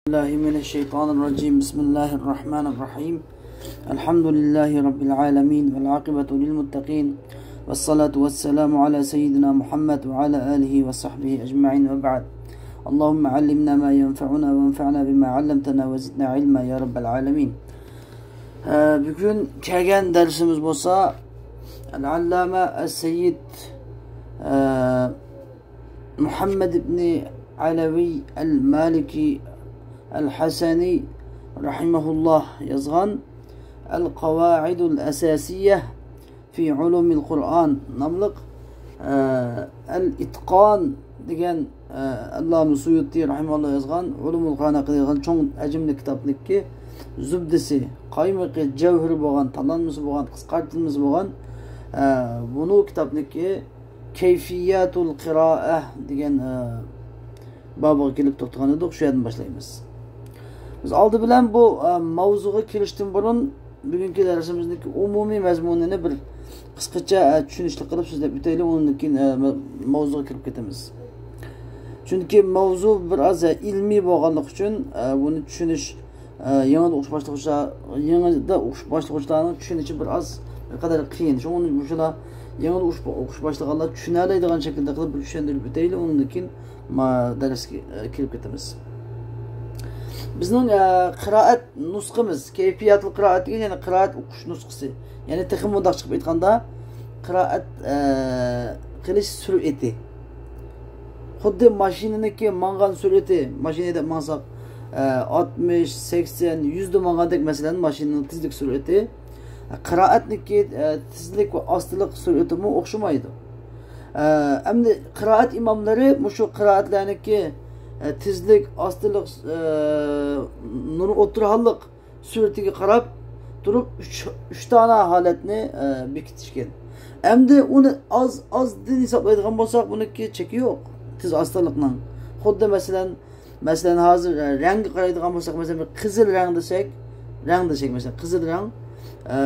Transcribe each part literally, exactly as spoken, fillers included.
بالله من الشيطان الرجيم. بسم الله الرحمن الرحيم. الحمد لله رب العالمين، والعاقبة للمتقين، والصلاة والسلام على سيدنا محمد وعلى آله وصحبه أجمعين، وبعد. اللهم علمنا ما ينفعنا، وانفعنا بما علمتنا، وزدنا علما يا رب العالمين. ئە، بۈگۈن كەلگەن دەرسىمىز بولسا، ئەل-ئاللامە ئەس-سەييىد، ئە، مۇھەممەد ئىبنى ئەلەۋىي ئەل-مالىكى ئەل-ھەسەنى رەھىمەھۇللاھ يازغان ئەل-قاۋائىدۇل ئەساسىيە فى ئۇلۇمىل قۇرئان ناملىق، ئە، ئەل-ئىتقان دېگەن، ئە، ئەللامە سۇيۇتى رەھىمەھۇللاھ يازغان ئۇلۇمۇل قۇرئان ھەققىدە يازغان چوڭ ھەجىملىك كىتابنىڭكى زۇبدىسى، قايمىقى، جەۋھىرى بولغان، تاللانمىسى بولغان، قىسقارتىلمىسى بولغان، ئە، بۇنىڭ كىتابنىڭكى كەيفىياتۇل قىرائە دېگەن، ئە، بابىغا كېلىپ توختىغان ئىدۇق، شۇ يەردىن باشلايمىز. بىز ئالدى بىلەن بۇ، ئە، ماۋزۇغا كىرىشتىن بۇرۇن بۈگۈنكى دەرسىمىزنىڭ ئومۇمىي مەزمۇنىنى بىر قىسقىچە، ئە، چۈشىنىشلىك قىلىپ سۆزلەپ ئۆتەيلى، ئۇنىڭدىن كېيىن، ئە، مە-، ماۋزۇغا كىرىپ كېتىمىز. چۈنكى ماۋزۇ بىر ئاز، ئە، ئىلمىي بولغانلىقى ئۈچۈن، ئە، بۇنى چۈشىنىش ئە، يېڭىدا ئوقۇش باشلىغۇچىلار، يېڭىدا ئوقۇش باشلىغۇچىلارنىڭ چۈشىنىشى بىر ئاز، بىر قەدەر قىيىن. شۇڭا مۇشۇلار يېڭىدا ئوقۇش، ئوقۇش باشلىغانلار چۈشىنەلەيدىغان شەكىلدە قىلىپ بىر چۈشەندۈرۈپ ئۆتەيلى، ئۇنىڭدىن كېيىن ما-، دەرسكە، ئە، كىرىپ كېتىمىز. بىزنىڭ، ئە، قىرائەت نۇسخىمىز، كەيپىياتۇل قىرائەت دېگەن، يەنى قىرائەت ئوقۇش نۇسخىسى. يەنى تېخى مۇنداق چىقىپ ئېيتقاندا، قىرائەت، ئە، قىلىش سۈرئىتى. خۇددى ماشىنىنىڭكى ماڭغان سۈرئىتى، ماشىنا ھەيدەپ ماڭساق، ئە، ئاتمىش، سەكسەن، يۈزدە ماڭغاندەك، مەسىلەن، ماشىنىنىڭ تېزلىك سۈرئىتى. قىرائەتنىڭكى، ئە، تېزلىك ۋە ئاستىلىق سۈرئىتىمۇ ئوخشىمايدۇ. ئە، ئەمدى قىرائەت ئىماملىرى مۇشۇ قىرائەتلەرنىڭكى، ئە، تېزلىك، ئاستىلىق، ئە، نۇر ئوتتۇرا ھاللىق سۈرئىتىگە قاراپ تۇرۇپ ئۈچ، ئۈچ دانە ھالەتنى، ئە، بېكىتىشكەن. ئەمدى ئۇنى ئاز، ئازدىن ھېسابلايدىغان بولساق، بۇنىڭكى چېكى يوق. تېز ئاستىلىقنىڭ. خۇددى مەسىلەن، مەسىلەن، ھازىر، ئە، رەڭگە قارايدىغان بولساق، مەسىلەن، بىر قىزىل رەڭ دېسەك، رەڭ دېسەك، مەسىلەن، قىزىل رەڭ، ئە،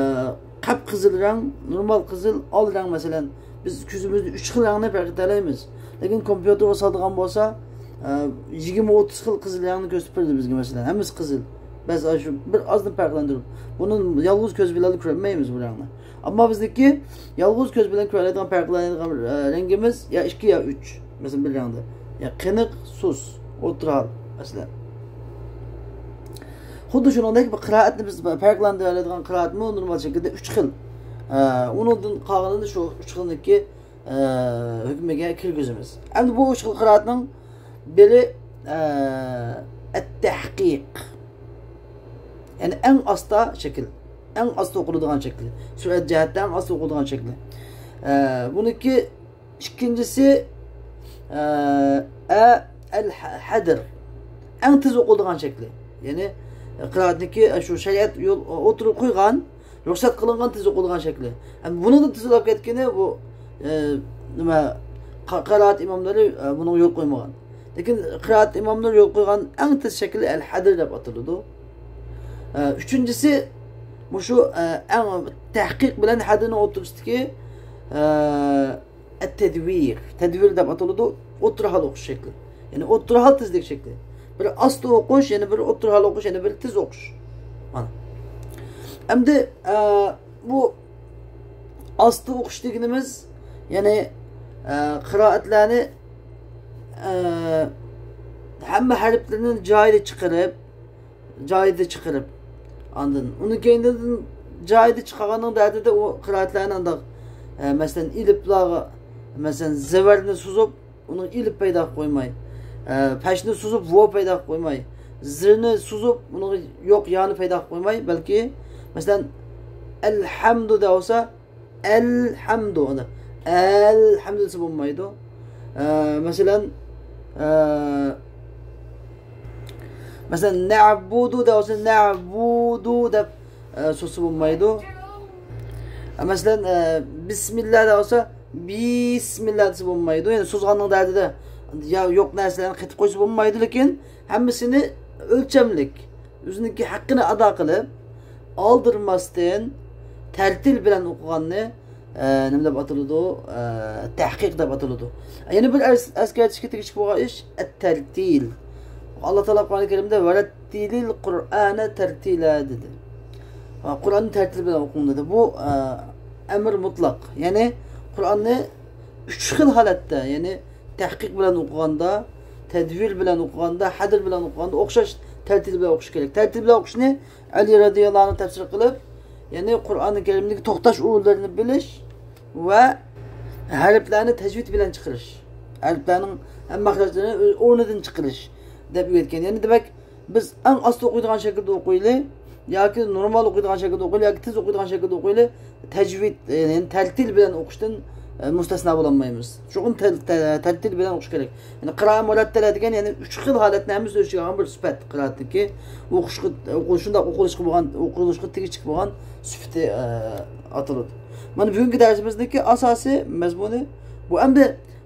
قەپقىزىل رەڭ، نورمال قىزىل، ئال رەڭ، مەسىلەن، بىز كۆزىمىزدە ئۈچ خىل رەڭنى پەرق ئېتەلەيمىز. لېكىن كومپيۇتېرغا سالىدىغان بولسا، ئە، يىگىرمە، ئوتتۇز خىل قىزىل رەڭنى كۆرسىتىپ بېرىدۇ بىزگە، مەسىلەن، ھەممىسى قىزىل. بەس، ئاشۇ بىر ئازدىن پەرقلەندۈرۈپ، بۇنى يالغۇز كۆز بىلەنلا كۆرەلمەيمىز بۇ رەڭنى. ئەمما بىزنىڭكى يالغۇز كۆز بىلەن كۆرەلەيدىغان، پەرقلەنەلەيدىغان، ئە، رەڭگىمىز يا ئىككى يا ئۈچ. مەسىلەن، بىر رەڭدە. يا قېنىق، سۇس، ئوتتۇرا ھال، مەسىلەن. خۇددى شۇنىڭدەك بىر قىرائەتنى بىز پەرقلەندۈرەلەيدىغان قىرائەتمۇ نورمال شەكىلدە ئۈچ خىل. ئە، ئۇنىڭدىن قالغىنىنى شۇ ئۈچ خىلنىڭكى، ئە، ھۆكمىگە كىرگۈزىمىز. ئەمدى بۇ ئۈچ خىل قىرائەتنىڭ بىرى، ئە، ئەت-تەھقىق. يەنى ئەڭ ئاستا شەكىل. ئەڭ ئاستا ئوقۇلىدىغان شەكلى. سۈرئەت جەھەتتە ئەڭ ئاستا ئوقۇلىدىغان شەكلى. ئە، بۇنىڭكى ئىككىنچىسى، ئە، ئە، ئەل-ھەدىر. ئەڭ تېز ئوقۇلىدىغان شەكلى. يەنى، قىرائەتنىكى شۇ شەرىئەت يول ئوتتۇرىغا قويغان، رۇخسەت قىلىنغان تېز ئوقۇلىدىغان شەكلى. ھەم بۇنىڭدىن تېز ئوقۇپ كەتكىنى بۇ، ئە، نېمە، قا-، قىرائەت ئىماملىرى، ئە، بۇنىڭغا يول قويمىغان. لېكىن قىرائەت ئىماملىرى يول قويغان ئەڭ تېز شەكلى ئەل-ھەدىر دەپ ئاتىلىدۇ. ئە، ئۈچىنچىسى، مۇشۇ، ئە، ئەڭ تەھقىق بىلەن ھەدىرنىڭ ئوتتۇرىسىدىكى، ئە، ئەت-تەدۋىر. تەدۋىر دەپ ئاتىلىدۇ. ئوتتۇرا ھال ئوقۇش شەكلى. يەنى ئوتتۇرا ھال تېزلىك شەكلى. بىر ئاستا ئوقۇش، يەنە بىر ئوتتۇرا ھال ئوقۇش، يەنە بىر تېز ئوقۇش. مانا. ئەمدى، ئە، بۇ ئاستا ئوقۇش دېگىنىمىز، يەنى، ئە، قىرائەتلەرنى، ئە، ھەممە ھەرپلىرىنى جايىدا چىقىرىپ، جايىدا چىقىرىپ، ئاندىن ئۇنى كەينىدىن جايىدا چىقارغاننىڭ دەردىدە ئۇ قىرائەتلەرنى ئانداق، ئە، مەسىلەن، ئېلىپلارغا، مەسىلەن، زەۋەرنى سوزۇپ، ئۇنىڭ ئېلىپ پەيدا قىلىپ قويماي، ئە، پەشنى سوزۇپ، ۋو پەيدا قىلىپ قويماي، زىرنى سوزۇپ، ئۇنىڭ يوق يانى پەيدا قىلىپ قويماي، بەلكى، مەسىلەن، ئەلھەمدۇ دەۋالسا، ئەلھەمدۇ، ئەلھەمدۇ دېسە بولمايدۇ. ئە، مەسىلەن، ئە، مەسىلەن، نەبۇدۇ دەۋالسا، نەبۇدۇ دەپ، ئە، سوزسا بولمايدۇ. ئە، مەسىلەن، ئە، بىسمىللا دەۋالسا، بىسمىللا دېسە بولمايدۇ. يەنى سوزغاننىڭ دەردىدە يا يوق نەرسىلەرنى قېتىپ قويسا بولمايدۇ، لېكىن ھەممىسىنى ئۆلچەملىك، ئۆزىنىڭكى ھەققىنى ئادا قىلىپ، ئالدىرىماستىن، تەرتىل بىلەن ئوقۇغاننى، ئە، نېمە دەپ ئاتىلىدۇ؟ ئە، تەھقىق دەپ ئاتىلىدۇ. يەنە بىر ئەس-، ئەسكەرتىشكە تېگىشلىك بولغان ئىش، ئەت-تەرتىل. ئاللا تائالا قۇرئان كەرىمدە «ۋەرەتتىلىل قۇرئانە تەرتىلە» دېدى. ھە، قۇرئاننى تەرتىل بىلەن ئوقۇڭ دېدى. بۇ، ئە، ئەمر مۇتلەق. يەنى قۇرئاننى ئۈچ خىل ھالەتتە، يەنى تەھقىق بىلەن ئوقۇغاندا، تەدۋىر بىلەن ئوقۇغاندا، ھەدىر بىلەن ئوقۇغاندا ئوخشاش تەرتىل بىلەن ئوقۇش كېرەك. تەرتىل بىلەن ئوقۇشنى ئەلى رەزىياللاھۇ ئەنھۇ تەپسىر قىلىپ، يەنى قۇرئانى كەرىمدىكى توختاش ئورۇنلىرىنى بىلىش ۋە ھەرپلەرنى تەجۋىد بىلەن چىقىرىش، ھەرپلەرنىڭ ھەممە مەخرەجلىرىنى ئۆ-، ئورنىدىن چىقىرىش دەپ ئۆگەتكەن. يەنى دېمەك، بىز ئەڭ ئاستا ئوقۇيدىغان شەكىلدە ئوقۇيلى، ياكى نورمال ئوقۇيدىغان شەكىلدە ئوقۇيلى، ياكى تېز ئوقۇيدىغان شەكىلدە ئوقۇيلى، تەجۋىد، يەنى تەرتىل بىلەن ئوقۇشتىن، ئە، مۇستەسنا بولالمايمىز. چوقۇم تەل-، تە-، تەرتىل بىلەن ئوقۇش كېرەك. يەنى قىرائە مۇرەتتەلە دېگەن، يەنى ئۈچ خىل ھالەتنى ھەممىسى ئۆز ئىچىگە ئالغان بىر سۈپەت قىرائەتنىڭكى. ئوقۇشقا، ئوقۇ-، شۇنداق ئوقۇلۇشقا بولغان، ئوقۇلۇشقا تېگىشلىك بولغان سۈپىتى، ئە، ئاتىلىدۇ. مانا بۈگۈنكى دەرسىمىزنىڭكى ئاساسىي مەزمۇنى بۇ. ئەمدى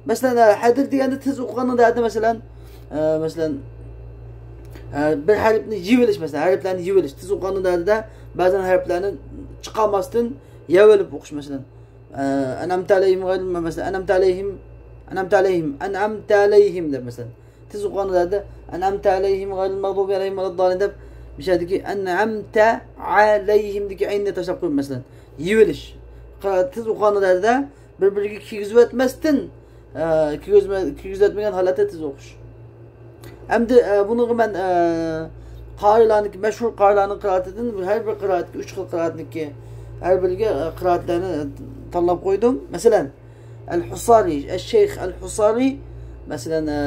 مەسىلەن، ئە، ھەدىر دېگەندە تېز ئوقۇغاننىڭ دەردى، مەسىلەن، ئە، مەسىلەن، ئە، بىر ھەرپنى يېۋېلىش، مەسىلەن، ھەرپلەرنى يېۋېلىش. تېز ئوقۇغاننىڭ دەردىدە بەزەن ھەرپلەرنى چىقارماستىن يەۋېلىپ ئوقۇش، مەسىلەن. ئە، «ئەنئەمتە ئەلەيھىم غەيرىل»، مەسىلەن، «ئەنئەمتە ئەلەيھىم، ئەنئەمتە ئەلەيھىم، ئەنئەمتە ئەلەيھىم» دەپ، مەسىلەن. تېز ئوقۇغاندا دەردى، «ئەنئەمتە ئەلەيھىم غەيرىل مەغدۇبى ئەلەيھىم ۋەلەددالىن» دەپ، مىشەدىكى «ئەنئەمتە ئەلەيھىم»دىكى ئەيننى تاشلاپ قويۇپ، مەسىلەن، يېۋېلىش. قا-، تېز ئوقۇغاندا دەردى، بىر-بىرىگە كىيگۈزۈۋەتمەستىن، ئە، كىيگۈزمە-، كىيگۈزۈۋەتمىگەن ھالەتتە تېز ئوقۇش. ئەمدى، ئە، بۇنىڭغا مەن، ئە، قارىلارنىڭكى، مەشھۇر قارىلارنىڭ قىرائىتىدىن ھەر بىر قىرائەتكە، ئۈچ خىل قىرائەتنىڭكى ھەر بىرىگە، ئە، قىرائەتلەرنى، ئە، تاللاپ قويدۇم. مەسىلەن، ئەل-ھۇسارى، ئەل-شەيخ ئەل-ھۇسارى، مەسىلەن، ئە،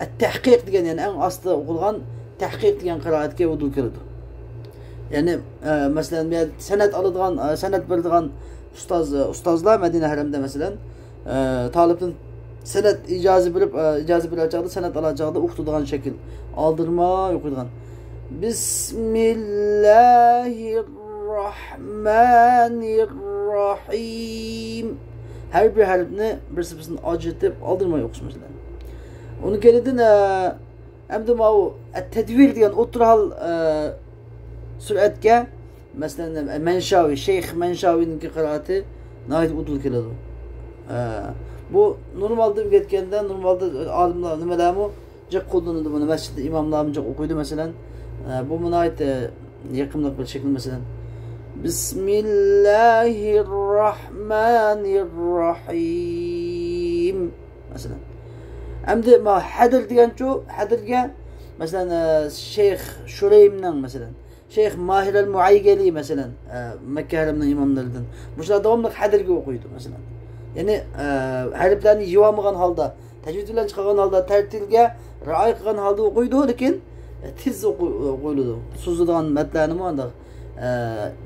ئەت-تەھقىق دېگەن، يەنى ئەڭ ئاستا ئوقۇلغان تەھقىق دېگەن قىرائەتكە ئۇدۇل كېلىدۇ. يەنى، ئە، مەسىلەن، بۇ يەردە سەنەد ئالىدىغان، ئە، سەنەد بېرىدىغان ئۇستاز، ئە، ئۇستازلار مەدىنە ھەرەمدە، مەسىلەن، ئە، تالىپتىن سەنەد ئىجازە بېرىپ، ئە، ئىجازە بېرەر چاغدا، سەنەد ئالار چاغدا ئوقۇتىدىغان شەكىل. ئالدىرىماي ئوقۇيدىغان. بىسمىللاھىررەھمانىررەھىم. ھەر بىر ھەرپنى بىرسى-بىرسىدىن ئاجرىتىپ، ئالدىرىماي ئوقۇش، مەسىلەن. ئۇنىڭ كەينىدىن، ئە، ئەمدى ماۋۇ ئەت-تەدۋىر دېگەن ئوتتۇرا ھال، ئە، سۈرئەتكە، مەسىلەن، مەنشاۋى، شەيخ مەنشاۋىنىڭكى قىرائىتى ناھايىتى ئۇدۇل كېلىدۇ. ئە، بۇ نورمالدا ئۆگەتكەندە، نورمالدا ئالىملار نېمىلەرمۇ جىق قوللىنىدۇ بۇنى. مەسچىتتە ئىماملارمۇ جىق ئوقۇيدۇ، مەسىلەن. ئە، بۇمۇ ناھايىتى يېقىملىق بىر شەكىل، مەسىلەن. بىسمىللاھىررەھمانىررەھىم. مەسىلەن. ئەمدى ما ھەدىر دېگەنچۇ، ھەدىرگە، مەسىلەن، ئە، شەيخ شۇرەيمنىڭ، مەسىلەن، شەيخ ماھىر ئەل مۇئەيگەلى، مەسىلەن، ئە، مەككە ھەرەمنىڭ ئىماملىرىدىن. مۇشۇلار داۋاملىق ھەدىرگە ئوقۇيدۇ، مەسىلەن. يەنى، ئە، ھەرپلەرنى يېۋالمىغان ھالدا، تەجۋىد بىلەن چىقارغان ھالدا، تەرتىلگە رىئايە قىلغان ھالدا ئوقۇيدۇ، لېكىن، ئە، تېز ئوقۇ-، ئوقۇيلىدۇ. سوزۇلىدىغان مەتلەرنىمۇ ئانداق، ئە،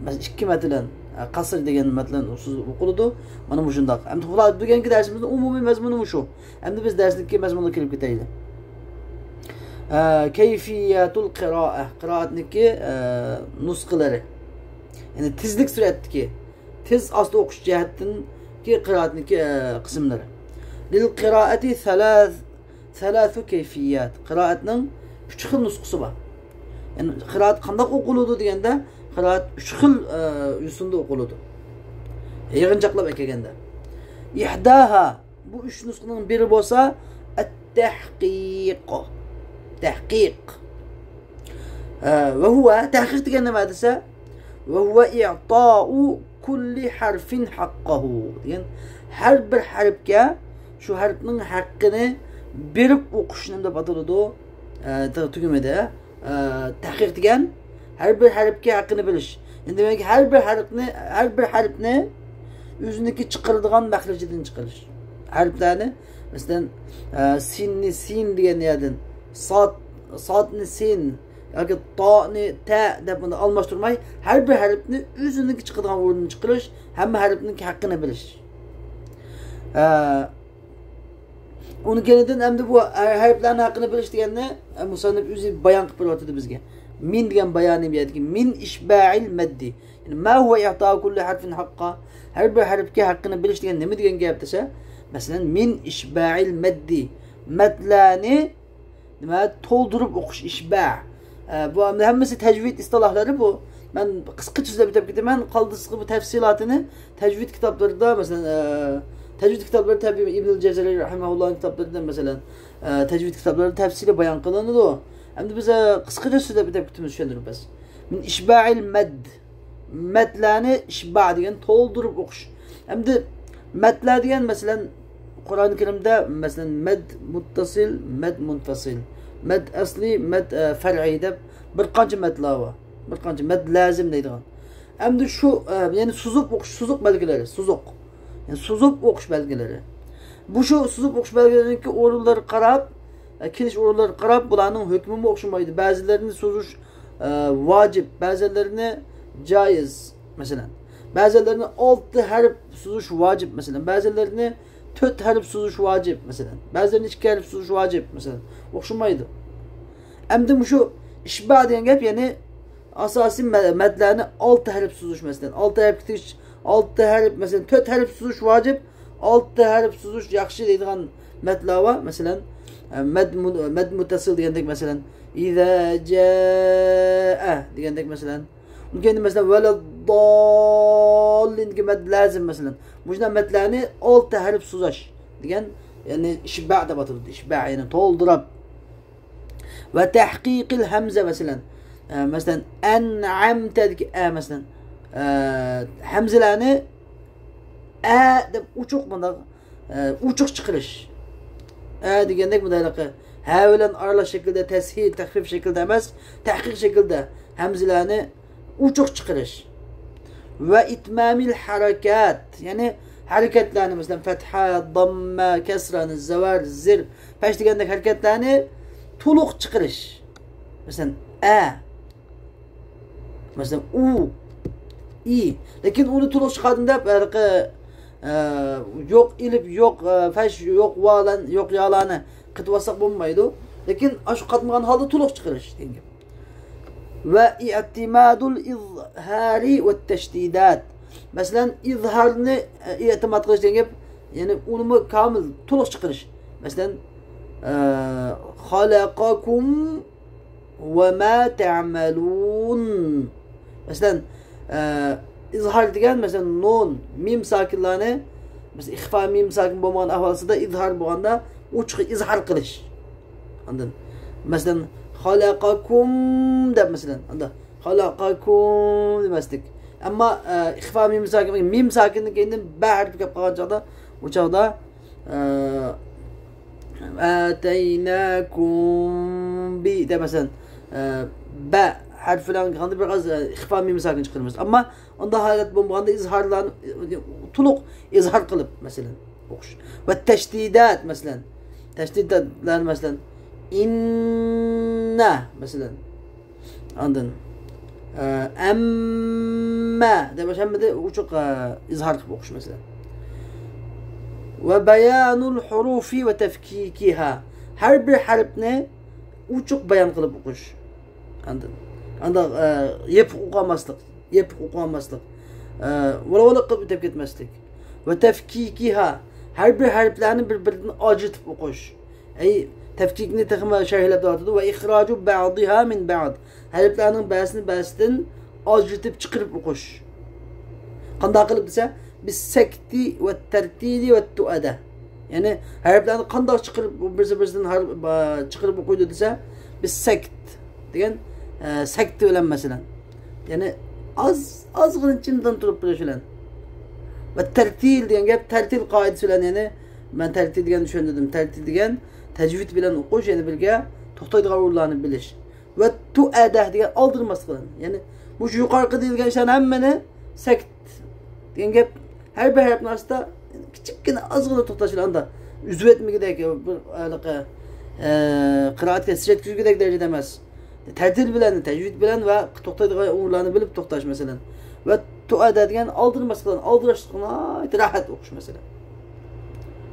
مەسىلەن، ئىككى مەتلەن، ئە، قەسر دېگەن مەتلەن سوزۇلۇپ ئوقۇلىدۇ. مانا مۇشۇنداق. ئەمدى بۇلار بۈگۈنكى دەرسىمىزنىڭ ئومۇمىي مەزمۇنى مۇشۇ. ئەمدى بىز دەرسنىڭكى مەزمۇنىغا كىرىپ كېتەيلى. ئە، كەيفىيەتۇل قىرائە، قىرائەتنىڭكى، ئە، نۇسخىلىرى. يەنى تېزلىك سۈرئەتتىكى، تېز ئاستا ئوقۇش جەھەتتىنكى قىرائەتنىڭكى، ئە، قىسىملىرى. لىل قىرائەتى سەلەس-، سەلەسۇ كەيفىيەت. قىرائەتنىڭ ئۈچ خىل نۇسخىسى بار. يەنى قىرائەت قانداق ئوقۇلىدۇ دېگەندە، قىرائەت ئۈچ خىل، ئە، يوسۇندا ئوقۇلىدۇ. يىغىنچاقلاپ ئەكەلگەندە. ئىھداھا، بۇ ئۈچ نۇسخىنىڭ بىرى بولسا، ئەت-تەھقىق. تەھقىق. ئە، ۋە ھۇۋە، تەھقىق دېگەن نېمە دېسە، ۋە ھۇۋە ئىئتاءۇ كۇللى ھەرفىن ھەققەھۇ دېگەن، ھەر بىر ھەرپكە شۇ ھەرپنىڭ ھەققىنى بېرىپ ئوقۇش نېمە دەپ ئاتىلىدۇ؟ ئە، تۈ-، تۈگىمىدى. ئە، تەھقىق دېگەن ھەر بىر ھەرپكە ھەققىنى بىلىش. يەنى دېمەك، ھەر بىر ھەرپنى، ھەر بىر ھەرپنى ئۆزىنىڭكى چىقىرىدىغان مەخرىجىدىن چىقىرىش. ھەرپلەرنى، مەسىلەن، ئە، سىننى سىن دېگەن يەردىن، ساد، سادنى سىن ياكى تانى تە دەپ بۇنى ئالماشتۇرماي، ھەر بىر ھەرپنى ئۆزىنىڭكى چىقىدىغان ئورنىدىن چىقىرىش، ھەممە ھەرپنىڭكى ھەققىنى بىلىش. ئە، ئۇنىڭ كەينىدىن ئەمدى بۇ ھەرپلەرنىڭ ھەققىنى بىلىش دېگەننى، ئە، مۇسەننىپ ئۆزى بايان قىلىپ بېرىۋاتىدۇ بىزگە. مىن دېگەن بايانى بۇ يەردىكى مىن ئىشبائىل مەددى. يەنى ما ھۇۋە ئىئتاءۇ كۇللى ھەرفىن ھەققە. ھەر بىر ھەرپكە ھەققىنى بىلىش دېگەن نېمە دېگەن گەپ دېسە، مەسىلەن، مىن ئىشبائىل مەددى. مەدلەرنى نېمە، تولدۇرۇپ ئوقۇش، ئىشبا. ئە، بۇ ھەممىسى تەجۋىد ئىستىلاھلىرى بۇ. مەن قىسقىچە سۆزلەپ ئۆتۈپ كېتىمەن. قالدىسىغا بۇ تەپسىلاتىنى تەجۋىد كىتابلىرىدا، مەسىلەن، ئە، تەجۋىد كىتابلىرى تەبىئىي ئىبنۇل جەزىرى رەھىمەھۇللاھنىڭ كىتابلىرىدا، مەسىلەن، ئە، تەجۋىد كىتابلىرىدە تەپسىلىي بايان قىلىنىدۇ. ئەمدى بىز، ئە، قىسقىچە سۆزلەپ ئۆتۈپ كېتىمىز، چۈشەندۈرۈپ بەس. مىن ئىشبائىل مەد. مەدلەرنى ئىشبا دېگەن تولدۇرۇپ ئوقۇش. ئەمدى مەدلەر دېگەن، مەسىلەن، قۇرئان كەرىمدە، مەسىلەن، مەد مۇتتەسىل، مەد مۇنفەسىل، مەد ئەسلى، مەد، ئە، فەرئىي دەپ بىر قانچە مەدلەر بار. بىر قانچە مەد لازىم دەيدىغان. ئەمدى شۇ، ئە، يەنى سوزۇپ ئوقۇش، سوزۇق بەلگىلىرى، سوزۇق. يەنى سوزۇپ ئوقۇش بەلگىلىرى. بۇ شۇ سوزۇپ ئوقۇش بەلگىلىرىنىڭكى ئورۇنلىرىغا قاراپ، ئە، كېلىش ئورۇنلىرىغا قاراپ، بۇلارنىڭ ھۆكمىمۇ ئوخشىمايدۇ. بەزىلىرىنى سوزۇش، ئە، ۋاجىپ، بەزىلىرىنى جائىز، مەسىلەن. بەزىلىرىنى ئالتە ھەرپ سوزۇش ۋاجىپ، مەسىلەن. بەزىلىرىنى تۆت ھەرپ سوزۇش ۋاجىپ، مەسىلەن. بەزىلىرىنى ئىككى ھەرپ سوزۇش ۋاجىپ، مەسىلەن. ئوخشىمايدۇ. ئەمدى مۇشۇ ئىشبا دېگەن گەپ، يەنى ئاساسىي مە-، مەدلەرنى ئالتە ھەرپ سوزۇش، مەسىلەن، ئالتە ھەرپ كېتىش، ئالتە ھەرپ، مەسىلەن، تۆت ھەرپ سوزۇش ۋاجىپ، ئالتە ھەرپ سوزۇش ياخشى دەيدىغان مەدلەر بار، مەسىلەن، ئە، مەد مۇ-، مەد مۇتتەسىل دېگەندەك، مەسىلەن، ئىزا جائە دېگەندەك، مەسىلەن. ئۇنىڭ كەينىدە، مەسىلەن، ۋەلەدداللىندىكى مەد لازىم، مەسىلەن. مۇشۇنداق مەدلەرنى ئالتە ھەرپ سوزاش دېگەن، يەنى ئىشبا دەپ ئاتىلىدۇ. ئىشبا، يەنى تولدۇرۇپ. ۋە تەھقىقىل ھەمزە، مەسىلەن. ئە، مەسىلەن، ئەنئەمتەدىكى ئە، مەسىلەن. ئە، ھەمزىلەرنى ئە دەپ ئوچۇق مۇنداق، ئە، ئوچۇق چىقىرىش. ئە دېگەندەك مۇنداق ھە بىلەن ئارىلاش شەكىلدە، تەسھىل، تەخپىف شەكىلدە ئەمەس، تەھقىق شەكىلدە ھەمزىلەرنى ئوچۇق چىقىرىش. ۋە ئىتمامىل ھەرىكات، يەنى ھەرىكەتلەرنى، مەسىلەن، فەتھە، داممە، كەسرانى، زەۋەر، زىر، پەش دېگەندەك ھەرىكەتلەرنى تولۇق چىقىرىش. مەسىلەن، ئە، مەسىلەن، ئۇ، ئى. لېكىن ئۇنى تولۇق چىقاردىم دەپ، ھېلىقى، ئە، يوق ئېلىپ، يوق، ئە، پەش، يوق ۋالان، يوق يالانى قېتىۋالساق بولمايدۇ. لېكىن ئاشۇ قاتمىغان ھالدا تولۇق چىقىرىش دېگەن گەپ. ۋە ئىئتىمادۇل ئىزھارى ۋە تەشدىدات. مەسىلەن، ئىزھارنى، ئە، ئېتىماد قىلىش دېگەن گەپ، يەنى ئۇنىمۇ كامىل، تولۇق چىقىرىش. مەسىلەن، ئە، خەلەقەكۇم ۋە مە تەمەلۇن. مەسىلەن، ئە، ئىزھار دېگەن، مەسىلەن، نۇن، مىم ساكىنلارنى، مەسىلەن، ئىخفا مىم ساكىن بولمىغان ئەھۋال ئاستىدا ئىزھار بولغاندا، ئوچۇق ئىزھار قىلىش. ئاندىن، مەسىلەن، خەلەقەكۇم دەپ، مەسىلەن، ئاندا خەلەقەكۇم دېمەسلىك. ئەمما، ئە، ئىخفا مىم ساكىن، مىم ساكىندىن كېيىندىن بە ھەرپى كەپ قالغان چاغدا، ئۇ چاغدا، ئە، ئەتەينەكۇم بى دەپ، مەسىلەن، ئە، بە ھەرپى بىلەن قىلغاندا بىر ئاز، ئە، ئىخفا مىم ساكىن چىقىرىمىز. ئەمما ئۇنداق ھالەت بولمىغاندا ئىزھارلارنى، ئە، تولۇق ئىزھار قىلىپ، مەسىلەن، ئوقۇش. ۋە تەشدىدات، مەسىلەن. تەشدىداتلار، مەسىلەن، ئىننە، مەسىلەن. ئاندىن، ئە، ئەممە دەپ ھەممىدە ئوچۇق، ئە، ئىزھار قىلىپ ئوقۇش، مەسىلەن. ۋە بايانۇل ھۇرۇفى ۋە تەفكىكىھا. ھەر بىر ھەرپنى ئوچۇق بايان قىلىپ ئوقۇش. ئاندىن، ئانداق، ئە، يېپىق ئوقۇۋالماسلىق، يېپىق ئوقۇۋالماسلىق. ئە، ۋالا ۋالا قىلىپ ئۆتۈپ كەتمەسلىك. ۋە تەفكىكىھا. ھەر بىر ھەرپلەرنى بىر-بىرىدىن ئاجرىتىپ ئوقۇش. ئەي، تەفكىكنى تېخىمۇ شەرھلەپ دەۋاتىدۇ. ۋە ئىخراجۇ بەئزىھا مىن بەئز. ھەرپلەرنىڭ بەزىسىنى بەزىسىدىن ئاجرىتىپ چىقىرىپ ئوقۇش. قانداق قىلىپ دېسە، بىسسەكتى ۋە تەرتىلى ۋە تۇئەدە. يەنى ھەرپلەرنى قانداق چىقىرىپ، بىرسى بىرسىدىن ھەر-، با-، چىقىرىپ ئوقۇيدۇ دېسە، بىسسەكت دېگەن، ئە، سەكتە بىلەن مەسىلەن. يەنى ئاز، ئازغىنە چىمدىن تۇرۇپ بېرىش بىلەن. ۋە تەرتىل دېگەن گەپ، تەرتىل قائىدىسى بىلەن، يەنى مەن تەرتىل دېگەننى چۈشەندۈردۈم. تەرتىل دېگەن تەجۋىد بىلەن ئوقۇش، يەنى بىرگە توختايدىغان ئورۇنلارنى بىلىش. ۋە تۇئەدە دېگەن ئالدىرىماسلىق بىلەن. يەنى مۇشۇ يۇقىرىقىدا دېيىلگەن ئىشلارنى ھەممىنى سەكت دېگەن گەپ، ھەر بىر ھەرپنىڭ ئاستىدا كىچىككىنە ئازغىنا توختاش بىلەن ئاندا ئۈزۈۋەتمىگۈدەك بىر ھېلىقى، ئە، قىرائەتكە سىر يەتكۈزگۈدەك دەرىجىدە ئەمەس. تەرتىل بىلەن، تەجۋىد بىلەن ۋە توختايدىغان ئورۇنلارنى بىلىپ توختاش، مەسىلەن. ۋە تۇئەدە دېگەن ئالدىرىماسلىق بىلەن، ئالدىراشلىق بىلەن ناھايىتى راھەت ئوقۇش، مەسىلەن.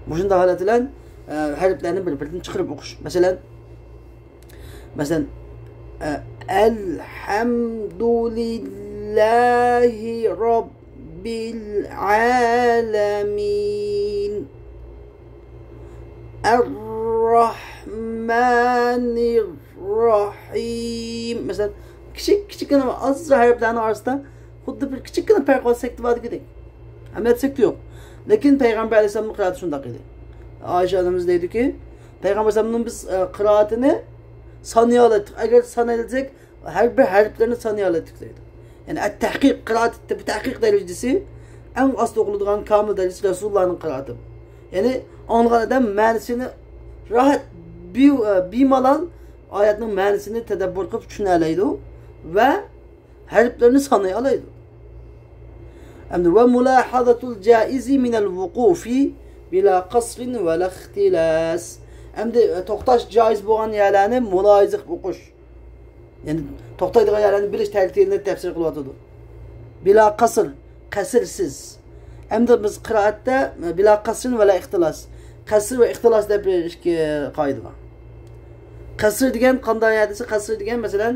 مۇشۇنداق ھالەت بىلەن، ئە، ھەرپلەرنى بىر-بىرىدىن چىقىرىپ ئوقۇش. مەسىلەن، مەسىلەن، ئە، ئەلھەمدۇلىللاھى رەببىل ئالەمىن. ئەررەھمانىر رەھىم. مەسىلەن، كىچىك، كىچىككىنە ئازراق ھەرپلەرنىڭ ئارىسىدا خۇددى بىر كىچىككىنە پەرق بار، سەكتە بار دېگۈدەك. ئەمەلىيەتتە سەكتە يوق. لېكىن پەيغەمبەر ئەلەيھىسسالامنىڭ قىرائىتى شۇنداق ئىدى. ئائىشە ئانىمىز دەيدۇكى، پەيغەمبەر ئەلەيھىسسالامنىڭ بىز، ئە، قىرائىتىنى سانىيالايتتۇق. ئەگەر سانايلىساق، ھەر بىر ھەرپلەرنى سانىيالايتتۇق دەيدۇ. يەنى ئەت-تەھقىق، قىرائەت، بۇ تەھقىق دەرىجىسى ئەڭ ئاستا ئوقۇلىدىغان كامىل دەرىجىسى رەسۇلۇللانىڭ قىرائىتى. يەنى ئاڭلىغان ئادەم مەنىسىنى راھەت، بى-، ئە، بىمالال ئايەتنىڭ مەنىسىنى تەدەببۇر قىلىپ چۈشىنەلەيدۇ ۋە ھەرپلەرنى سانىيالايدۇ. ئەمدى ۋە مۇلاھازەتۇل جائىزى مىنەل ۋۇقۇفى بىلا قەسرىن ۋەلا ئىختىلاس. ئەمدى، ئە، توختاش جائىز بولغان يەرلەرنى مۇلاھازە قىلىپ ئوقۇش. يەنى توختايدىغان يەرلەرنى بىلىش تەرتىپىنى تەپسىر قىلىۋاتىدۇ. بىلا قەسر، قەسىرسىز. ئەمدى بىز قىرائەتتە، ئە، بىلا قەسرىن ۋەلا ئىختىلاس. قەسر ۋە ئىختىلاس دەپ ئىككى قائىدە بار. قەسر دېگەن قانداق يەر دېسە، قەسر دېگەن، مەسىلەن،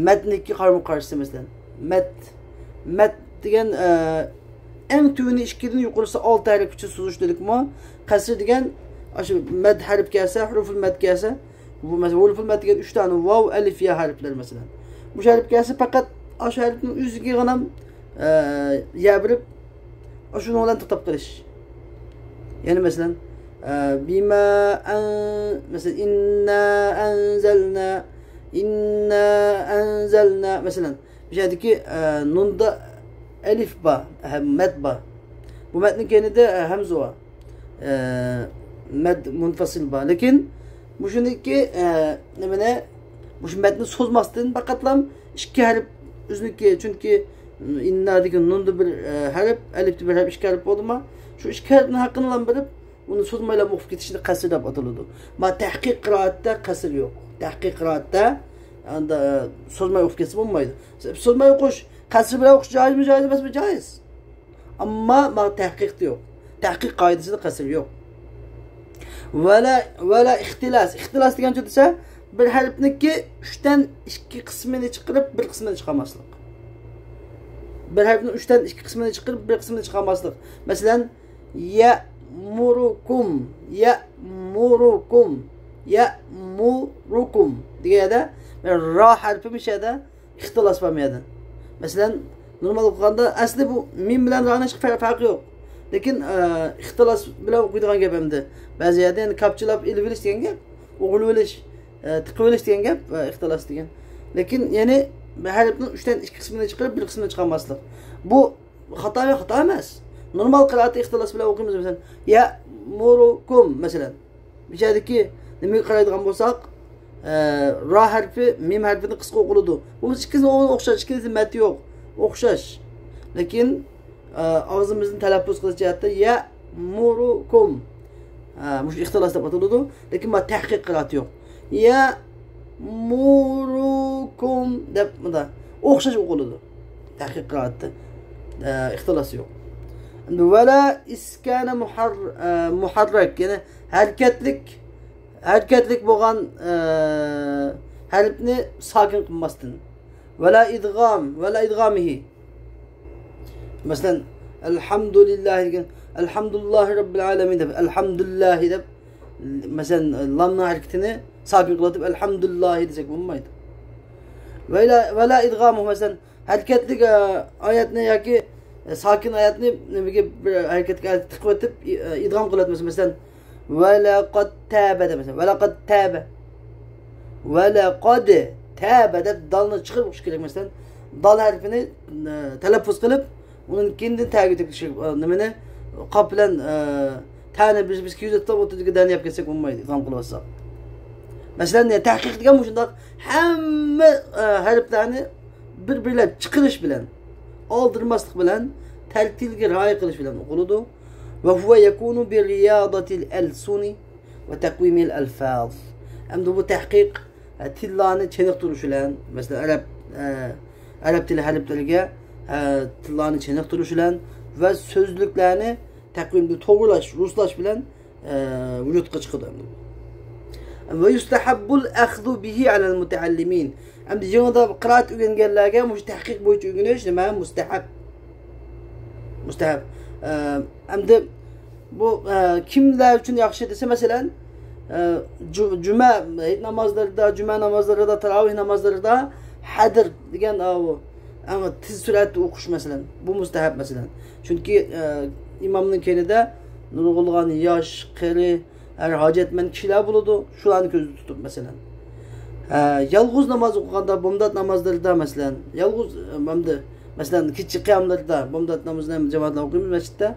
مەدنىڭكى قارىمۇ قارشىسى، مەسىلەن، مەد. مەد دېگەن، ئە، ئەڭ تۆۋىنى ئىككىدىن، يۇقىرىسى ئالتە ھەرپكىچە سوزۇش دېدۇقمۇ؟ قەسر دېگەن، ئاشۇ مەد ھەرپ كەلسە، ھۇرۇفۇل مەد كەلسە، بۇ، مەسىلەن، ھۇرۇفۇل مەد دېگەن ئۈچ دانە ۋاۋ، ئەلىف، يا ھەرپلەر، مەسىلەن. مۇشۇ ھەرپ كەلسە، پەقەت ئاشۇ ھەرپنىڭ ئۆزىگىغىنە، ئە، يا بېرىپ، ئاشۇنىڭ بىلەن توختاپ قېلىش. يەنى، مەسىلەن، ئە، بىما ئەن-، مەسىلەن، ئىننا ئەنزەلنا، ئىننا ئەنزەلنا، مەسىلەن. بۇ يەردىكى، ئە، نۇندا ئەلىف بار، ھە، مەد بار. بۇ مەدنىڭ كەينىدە، ئە، ھەمزە بار. ئە، مەد مۇنفاسىل بار. لېكىن مۇشۇنىڭكى، ئە، نېمىنى، مۇشۇ مەدنى سوزماستىن پەقەتلا ئىككى ھەرپ ئۆزىنىڭكى، چۈنكى ئىننادىكى نۇندا بىر، ئە، ھەرپ، ئەلىپتە بىر ھەرپ، ئىككى ھەرپ بولدىما، شۇ ئىككى ھەرپنىڭ ھەققىنى بىرىپ، ئۇنى سوزمايلا ئوقۇپ كېتىشنى قەسر دەپ ئاتىلىدۇ. ما تەھقىق قىرائەتتە قەسر يوق. تەھقىق قىرائەتتە ئاندا سوزماي ئوقۇپ كەتسە بولمايدۇ. سوزماي ئوقۇش، قەسر بىلەن ئوقۇش جائىزمۇ، جائىز ئەمەسمۇ؟ جائىز. ئەمما ما تەھقىقتە يوق. تەھقىق قائىدىسىدە قەسر يوق. ۋەلا، ۋەلا ئىختىلاس. ئىختىلاس دېگەن نېمە دېسە، بىر ھەرپنىڭكى ئۈچتىن ئىككى قىسمىنى چىقىرىپ، بىر قىسمىنى چىقارماسلىق. بىر ھەرپنىڭ ئۈچتىن ئىككى قىسمىنى چىقىرىپ، بىر قىسمىنى چىقارماسلىق. مەسىلەن، يەمۇرۇكۇم، يەمۇرۇكۇم، يەمۇرۇكۇم دېگەن يەردە را ھەرپى مۇشۇ يەردە ئىختىلاس بار بۇ يەردە. مەسىلەن، نورمال ئوقۇغاندا ئەسلى بۇ مىم بىلەن رانىڭ ھېچ پەر-، پەرقى يوق. لېكىن، ئە، ئىختىلاس بىلەن ئوقۇيدىغان گەپ ئەمدى. بەزى يەردە يەنە كاپچىلاپ ئېلىۋېلىش دېگەن گەپ، ئوغرىلىۋېلىش، ئە، تىقىۋېلىش دېگەن گەپ، ئە، ئىختىلاس دېگەن. لېكىن يەنى بىر ھەرپنىڭ ئۈچتىن ئىككى قىسمىنى چىقىرىپ، بىر قىسمىنى چىقارماسلىق. بۇ خاتا، خاتا ئەمەس. نورمال قىرائەتتە ئىختىلاس بىلەن ئوقۇيمىز، مەسىلەن، يەمۇرۇكۇم، مەسىلەن. بۇ يەردىكى نېمىگە قارايدىغان بولساق، ئە، را ھەرپى مىم ھەرپىدىن قىسقا ئوقۇلىدۇ. بۇ ئىككىسى ئوخشاش، ئىككىسى مەد يوق، ئوخشاش. لېكىن، ئە، ئاغزىمىزنى تەلەپپۇز قىلىش جەھەتتە يەمۇرۇكۇم. ئە، مۇشۇ ئىختىلاس دەپ ئاتىلىدۇ. لېكىن ما تەھقىق قىرائەت يوق. يەمۇرۇكۇم دەپ مۇندا ئوخشاش ئوقۇلىدۇ. تەھقىق قىرائەتتە، ئە، ئىختىلاس يوق. ئەمدى ۋەلا ئىسكانە مۇھەر-، ئە، مۇھەررەك، يەنى ھەرىكەتلىك، ھەرىكەتلىك بولغان، ئە، ھەرپنى ساكىن قىلماستىن. ۋەلا ئىدغام، ۋەلا ئىدغامىھى. مەسىلەن، ئەلھەمدۇلىللاھ دېگەن، ئەلھەمدۇلىللاھى رەببىل ئالەمىن دەپ، ئەلھەمدۇلىللاھى دەپ، مەسىلەن، لامنىڭ ھەرىكىتىنى ساكىن قىلىۋېتىپ، ئەلھەمدۇلىللاھى دېسەك بولمايدۇ. ۋەلا، ۋەلا ئىدغامۇ، مەسىلەن، ھەرىكەتلىك، ئە، ئايەتنى ياكى، ئە، ساكىن ئايەتنى نېمىگە بىر ھەرىكەتكە تىقىۋېتىپ، ئى-، ئە، ئىدغام قىلىۋەتمىسە، مەسىلەن، ۋەلەقەد تابە دەپ، مەسىلەن، ۋەلەقەد تابە. ۋەلەقەد تابە دەپ دالنى چىقىرىپ ئوقۇش كېرەك، مەسىلەن، دال ھەرپىنى، ئە، تەلەپپۇز قىلىپ، ئۇنىڭ كېيىندىن تەگە ئۆتۈپ كېتىش، ئە، نېمىنى، قاپ بىلەن، ئە، تەنى بىز، بىز كىيىزلىتىپ ئوتتۇرىدىكى دەنى يەپ كەتسەك بولمايدۇ، ئىدغام قىلىۋاتساق. مەسىلەن، تەھقىق دېگەن مۇشۇنداق ھەممە، ئە، ھەرپلەرنى بىر-بىرلەپ چىقىرىش بىلەن، ئالدىرىماسلىق بىلەن، تەرتىلگە رىئايە قىلىش بىلەن ئوقۇلىدۇ. ۋە ھۇۋە يەكۇنۇ بىرىيادەتىل ئەلسۇنى ۋە تەقۋىمىل ئەلفاز. ئەمدى بۇ تەھقىق، ئە، تىللارنى چېنىقتۇرۇش بىلەن، مەسىلەن، ئەرەب، ئە، ئەرەب تىلى ھەرپلىرىگە، ئە، تىللارنى چېنىقتۇرۇش بىلەن ۋە سۆزلۈكلەرنى تەقۋىمدە توغرىلاش، رۇسلاش بىلەن، ئە، ۋۇجۇدقا چىقىدۇ ئەمدى. ۋە يۇستەھەببۇل ئەخزۇ بىھى ئەلەل مۇتەئەللىمىن. ئەمدى يېڭىدا قىرائەت ئۆگەنگەنلەرگە مۇشۇ تەھقىق بويىچە ئۆگىنىش نېمە؟ مۇستەھەب. مۇستەھەب. ئە، ئەمدى بۇ، ئە، كىملەر ئۈچۈن ياخشى دېسە، مەسىلەن، ئە، جۇ-، جۈمە ھېيت نامازلىرىدا، جۈمە نامازلىرىدا، تاراۋىھ نامازلىرىدا ھەدىر دېگەن، ئاۋۇ ئەڭ تېز سۈرئەتتە ئوقۇش، مەسىلەن، بۇ مۇستەھەب، مەسىلەن. چۈنكى، ئە، ئىمامنىڭ كەينىدە نۇرغۇنلىغان ياش، قېرى، ھەر ھاجەتمەن كىشىلەر بولىدۇ. شۇلارنى كۆزدە تۇتۇپ، مەسىلەن، ھە، يالغۇز ناماز ئوقۇغاندا، بامدات نامازلىرىدا، مەسىلەن، يالغۇز، ئە، ئەمدى، مەسىلەن، كېچە قىياملىرىدا، بامدات نامىزىنى ھەم جامائەت بىلەن ئوقۇيمىز مەسچىتتە.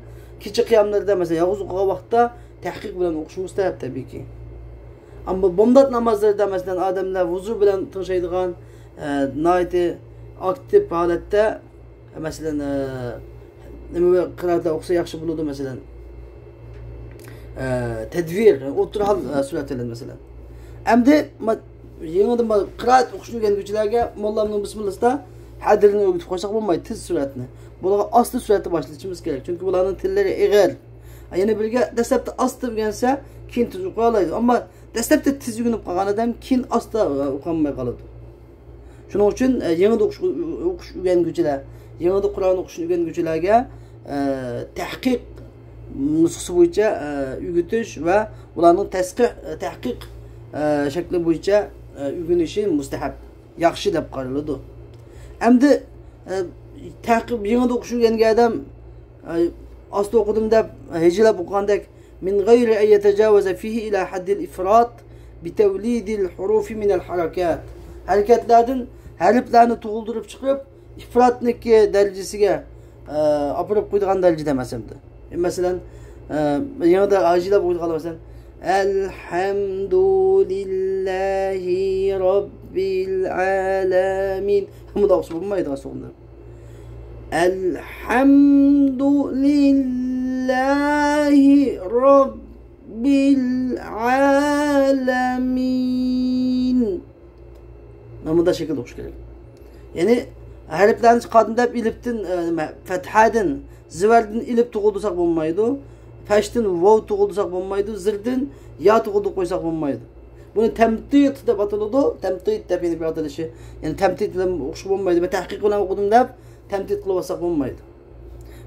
كېچە قىياملىرىدا، مەسىلەن، يالغۇز ئوقۇغان ۋاقىتتا تەھقىق بىلەن ئوقۇش مۇستەھەب، تەبىئىيكى. ئەمما بامدات نامازلىرىدا، مەسىلەن، ئادەملەر ھۇزۇر بىلەن تىڭشايدىغان، ئە، ناھايىتى ئاكتىپ ھالەتتە، مەسىلەن، ئە، نېمە، قىرائەتلەر ئوقۇسا ياخشى بولىدۇ، مەسىلەن. ئە، تەدۋىر، ئوتتۇرا ھال، ئە، سۈرەتلەر، مەسىلەن. ئەمدى ما-، يېڭىدىن ما-، قىرائەت ئوقۇشنى ئۆگەنگۈچىلەرگە موللامنىڭ بىسمىللىسىدا ھەددىنى ئۆگىتىپ قويساق بولمايدۇ، تېز سۈرئەتنى. بۇلارغا ئاستا سۈرئەتتە باشلىتىشىمىز كېرەك. چۈنكى بۇلارنىڭ تىللىرى ئېغىر. يەنە بىرگە دەسلەپتە ئاستا ئۆگەنسە، كېيىن تېز ئوقۇيالايدۇ. ئەمما دەسلەپتە تېز ئۆگىنىپ قالغان ئادەم كېيىن ئاستا، ئە، ئوقۇيالماي قالىدۇ. شۇنىڭ ئۈچۈن، ئە، يېڭىدا ئوقۇش، ئوقۇش ئۆگەنگۈچىلەر، يېڭىدا قۇرئان ئوقۇشنى ئۆگەنگۈچىلەرگە، ئە، تەھقىق نۇسخىسى بويىچە، ئە، ئۆگىتىش ۋە ئۇلارنىڭ تەسقىھ-، تەھقىق، ئە، شەكلى بويىچە، ئە، ئۆگىنىشى مۇستەھەب، ياخشى دەپ قارىلىدۇ. ئەمدى، ئە، تەھقىق، يېڭىدا ئوقۇش ئۆگەنگەن ئادەم، ئە، ئاستا ئوقۇدۇم دەپ، ھىجىيلەپ ئوقۇغاندەك، من غير أن يتجاوز فيه إلى حد الإفراط بتوليد الحروف من الحركات. ھەرىكەتلەردىن ھەرپلەرنى تۇغۇلدۇرۇپ چىقىرىپ، ئىفراتنىكى دەرىجىسىگە، ئە، ئاپىرىپ قويىدىغان دەرىجىدە ئەمەس ئەمدى. ئە، مەسىلەن، ئە، يېڭىدا ھىجىيلەپ ئوقۇيدىغانلار، مەسىلەن، الحمد لله رب العالمين. بۇنداق ئوقۇسا بولمايدۇ ئاستا ئوقۇدۇم دەپ. الحمد لله رب العالمين. مانا مۇنداق شەكىلدە ئوقۇش كېرەك. يەنى ھەرپلەرنى چىقاردىم دەپ ئېلىپتىن، ئە، نېمە، پەتھەدىن، زىۋەردىن ئېلىپ تۇغۇلدۇرساق بولمايدۇ. پەشتىن ۋاۋ تۇغۇلدۇرساق بولمايدۇ. زىردىن يا تۇغۇلدۇرۇپ قويساق بولمايدۇ. بۇنى تەمتىت دەپ ئاتىلىدۇ. تەمتىت دەپ يەنە بىر ئاتىلىشى. يەنى تەمتىت بىلەن ئوقۇشقا بولمايدۇ. مەن تەھقىق بىلەن ئوقۇدۇم دەپ تەمتىت قىلىۋالساق بولمايدۇ.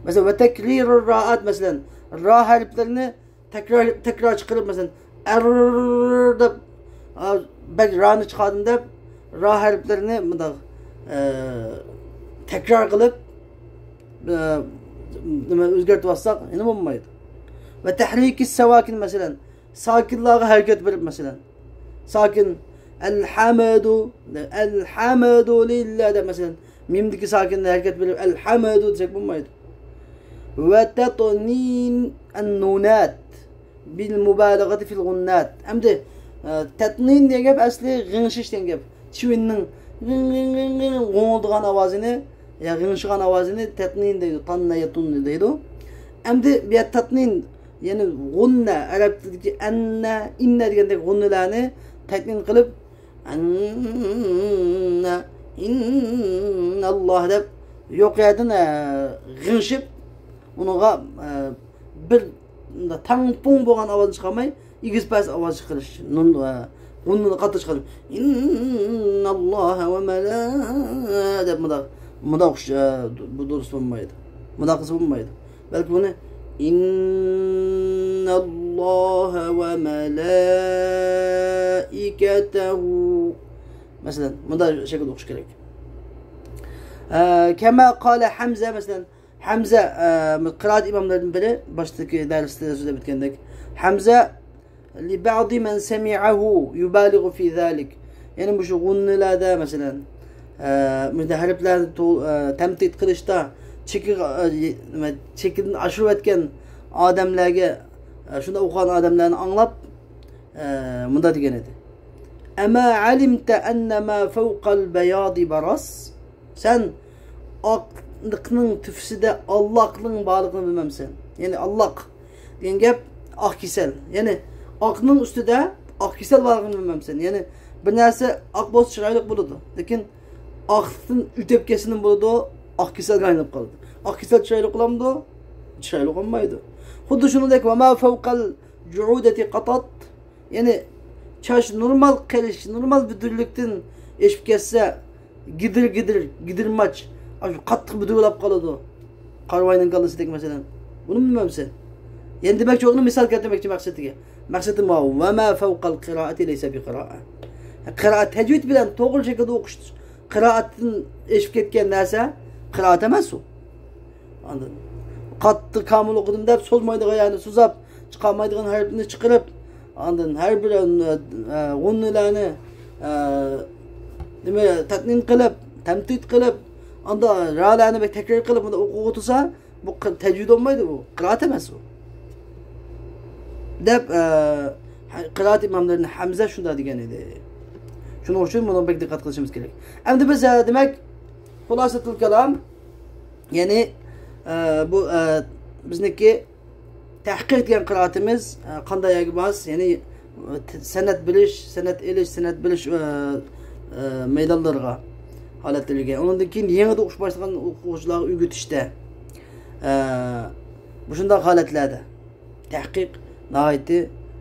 مەسىلەن، ۋە تەكرىرۇر رائات، مەسىلەن، را ھەرپلىرىنى تەكرار، تەكرار چىقىرىپ، مەسىلەن، ئەر دەپ، ئا، بەك رانى چىقاردىم دەپ، را ھەرپلىرىنى مۇنداق، ئە، تەكرار قىلىپ، ئە، نېمە، ئۆزگەرتىۋاتساق يەنە بولمايدۇ. ۋە تەھرىكى ساۋاكىن، مەسىلەن، ساكىنلارغا ھەرىكەت بېرىپ، مەسىلەن، ساكىن، ئەلھەمدۇ، ئەلھەمدۇلىللا دەپ، مەسىلەن، مىمدىكى ساكىننى ھەرىكەت بېرىپ، ئەلھەمدۇ دېسەك بولمايدۇ. ۋە تەتنىن ئەننۇنات بىل مۇبالىغەتى فىل غۇننات. ئەمدى، ئە، تەتنىن دېگەن گەپ ئەسلى غىڭشىش دېگەن گەپ. چىۋىننىڭ غىڭ، غىڭ، غىڭ، غىڭ غوڭۇلدىغان ئاۋازىنى، يا غىڭشىغان ئاۋازىنى تەتنىن دەيدۇ، تاننا يەتۇن دەيدۇ. ئەمدى بۇ يەر تەتنىن، يەنى غۇننە، ئەرەب تىلىدىكى ئەننە، ئىننە دېگەندەك غۇننىلەرنى تەتنىن قىلىپ، ئەننە، ئىنناللاھ دەپ يوق يەردىن، ئە، غىڭشىپ، ئۇنىڭغا، ئە، بىر تاڭپۇڭ بولغان ئاۋازنى چىقارماي، ئېگىز پەس ئاۋاز چىقىرىش. نۇن، ئە، غۇننىنى قاتتىق چىقىرىپ، ئىنناللاھە ۋە مەلە دەپ مۇنداق، مۇنداق ئوخش-، ئە، بۇ دۇرۇس بولمايدۇ. مۇنداق قىلسا بولمايدۇ. بەلكى بۇنى ئىنناللاھە ۋە مەلائىكەتەھۇ. مەسىلەن، مۇنداق شەكىلدە ئوقۇش كېرەك. ئە، كەما قالە ھەمزە، مەسىلەن، ھەمزە، ئە، قىرائەت ئىماملىرىدىن بىرى، باشتىكى دەرستە سۆزلەپ ئۆتكەندەك. ھەمزە لىبەئزى مەن سەمىئەھۇ يۇبالىغۇ فى زالىك. يەنى مۇشۇ غۇننىلەردە، مەسىلەن، ئە، مۇشۇنداق ھەرپلەرنى تو-، ئە، تەمتىت قىلىشتا چېكىگە، ئە، نېمە، چېكىدىن ئاشۇرۇۋەتكەن ئادەملەرگە، ئە، شۇنداق ئوقۇغان ئادەملەرنى ئاڭلاپ، ئە، مۇنداق دېگەن ئىدى. ئەما ئەلىمتە ئەننە ما فەۋقەل بەيازى باراس؟ سەن ئاقلىقنىڭ تۈپىسىدە ئاللاقنىڭ بارلىقىنى بىلمەمسەن؟ يەنى ئاللاق دېگەن گەپ ئاق كېسەل. يەنى ئاقنىڭ ئۈستىدە ئاق كېسەل بارلىقىنى بىلمەمسەن؟ يەنى بىر نەرسە ئاق بولسا چىرايلىق بولىدۇ. لېكىن ئاقلىقتىن ئۆتۈپ كەتسىمۇ بولىدۇ، ئاق كېسەلگە ئايلىنىپ قالىدۇ. ئاق كېسەل چىرايلىق بولامدۇ؟ چىرايلىق بولمايدۇ. خۇددى شۇنىڭدەك، ۋە ما فەۋقەل جۇئۇدەتى قاتات. يەنى چاچ نورمال قېلىش، نورمال بۈدۈرلۈكتىن ئېشىپ كەتسە، گىدىر، گىدىر، گىدىرماچ، ئاشۇ قاتتىق بۈدۈرلەپ قالىدۇ. قارىۋاينىڭ كاللىسىدەك مەسىلەن. بۇنى بىلمەمسەن. يەنى دېمەكچى بولغىنىم، مىسال كەلتۈرمەكچى مەقسىتىگە. مەقسىتىم ماۋۇ. ۋە ما فەۋقەل قىرائەتى لەيسە بى قىرائە. قىرائەت تەجۋىد بىلەن توغرا شەكىلدە ئوقۇش، قىرائەتتىن ئېشىپ كەتكەن نەرسە قىرائەت ئەمەس ئۇ. ئاندىن قاتتىق كامىل ئوقۇدۇم دەپ سوزمايدىغان يەرنى سوزاپ، چىقارمايدىغان ھەرپنى چىقىرىپ، ئاندىن ھەر بىر، ئە، غۇننىلەرنى، ئە، نېمە، تەتنىن قىلىپ، تەمتىت قىلىپ، ئاندا رالارنى بەك تەكرار قىلىپ، بۇنى ئوقۇغا تۇرسا، بۇ قىر-، تەجۋىد بولمايدۇ، بۇ قىرائەت ئەمەس بۇ. دەپ، ئە، ھە-، قىرائەت ئىماملىرىنى ھەمزە شۇنداق دېگەن ئىدى. شۇنىڭ ئۈچۈن بۇنىڭغا بەك دىققەت قىلىشىمىز كېرەك. ئەمدى بىز، ئە، دېمەك، خۇلاسەتۇل كالام، يەنى، ئە، بۇ، ئە، بىزنىڭكى تەھقىق دېگەن قىرائىتىمىز، ئە، قانداق يەرگە ماس؟ يەنى، ئە، سەنەد بېرىش، سەنەد ئېلىش، سەنەد بېرىش، ئە، ئە، مەيدانلىرىغا، ھالەتلىرىگە. ئۇنىڭدىن كېيىن يېڭىدا ئوقۇش باشلىغان ئوقۇغۇچىلارغا ئۆگىتىشتە، ئە، مۇشۇنداق ھالەتلەردە تەھقىق ناھايىتى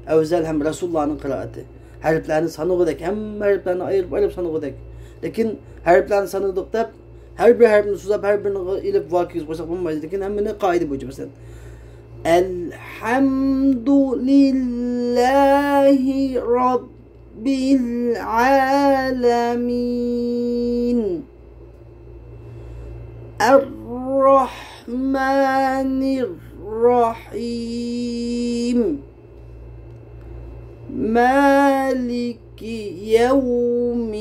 ئەۋزەل ھەم رەسۇلۇللانىڭ قىرائىتى. ھەرپلەرنى سانىغۇدەك، ھەممە ھەرپلەرنى ئايرىپ-ئايرىپ سانىغۇدەك. لېكىن ھەرپلەرنى سانىدۇق دەپ، ھەر بىر ھەرپنى سوزاپ، ھەر بىرىنى ئېلىپ ۋاكىز قويساق بولمايدۇ. لېكىن ھەممىنى قائىدە بويىچە، مەسىلەن، الحمد لله رب العالمين. الرحمن الرحيم. مالك يوم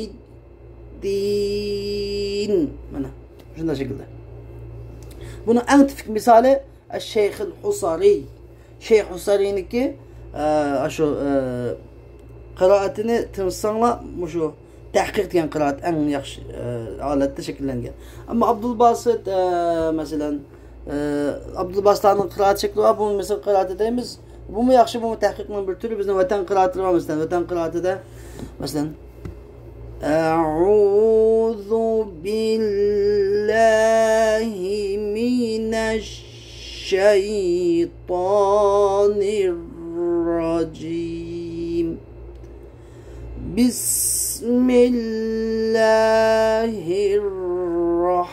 الدين. مانا، شۇنداق شەكىلدە. بۇنىڭ ئەڭ تىپىك مىسالى شەيخىل ھۇسارىي. شەيخ ھۇسارىينىڭكى، ئە، شۇ، ئە، قىرائىتىنى تىڭشىساڭلار، مۇشۇ تەھقىق دېگەن قىرائەت ئەڭ ياخشى، ئە، ھالەتتە شەكىللەنگەن. ئەمما ئابدۇلباسىت، ئە، مەسىلەن، ئە، ئابدۇلباسىتلارنىڭ قىرائەت شەكلى بار، بۇنى مىسىر قىرائىتى دەيمىز. بۇمۇ ياخشى، بۇمۇ تەھقىقنىڭ بىر تۈرى، بىزنىڭ ۋەتەن قىرائىتى بار، مەسىلەن، ۋەتەن قىرائىتىدە، مەسىلەن، أعوذ بالله من الشيطان الرجيم. بسم الله الرحمن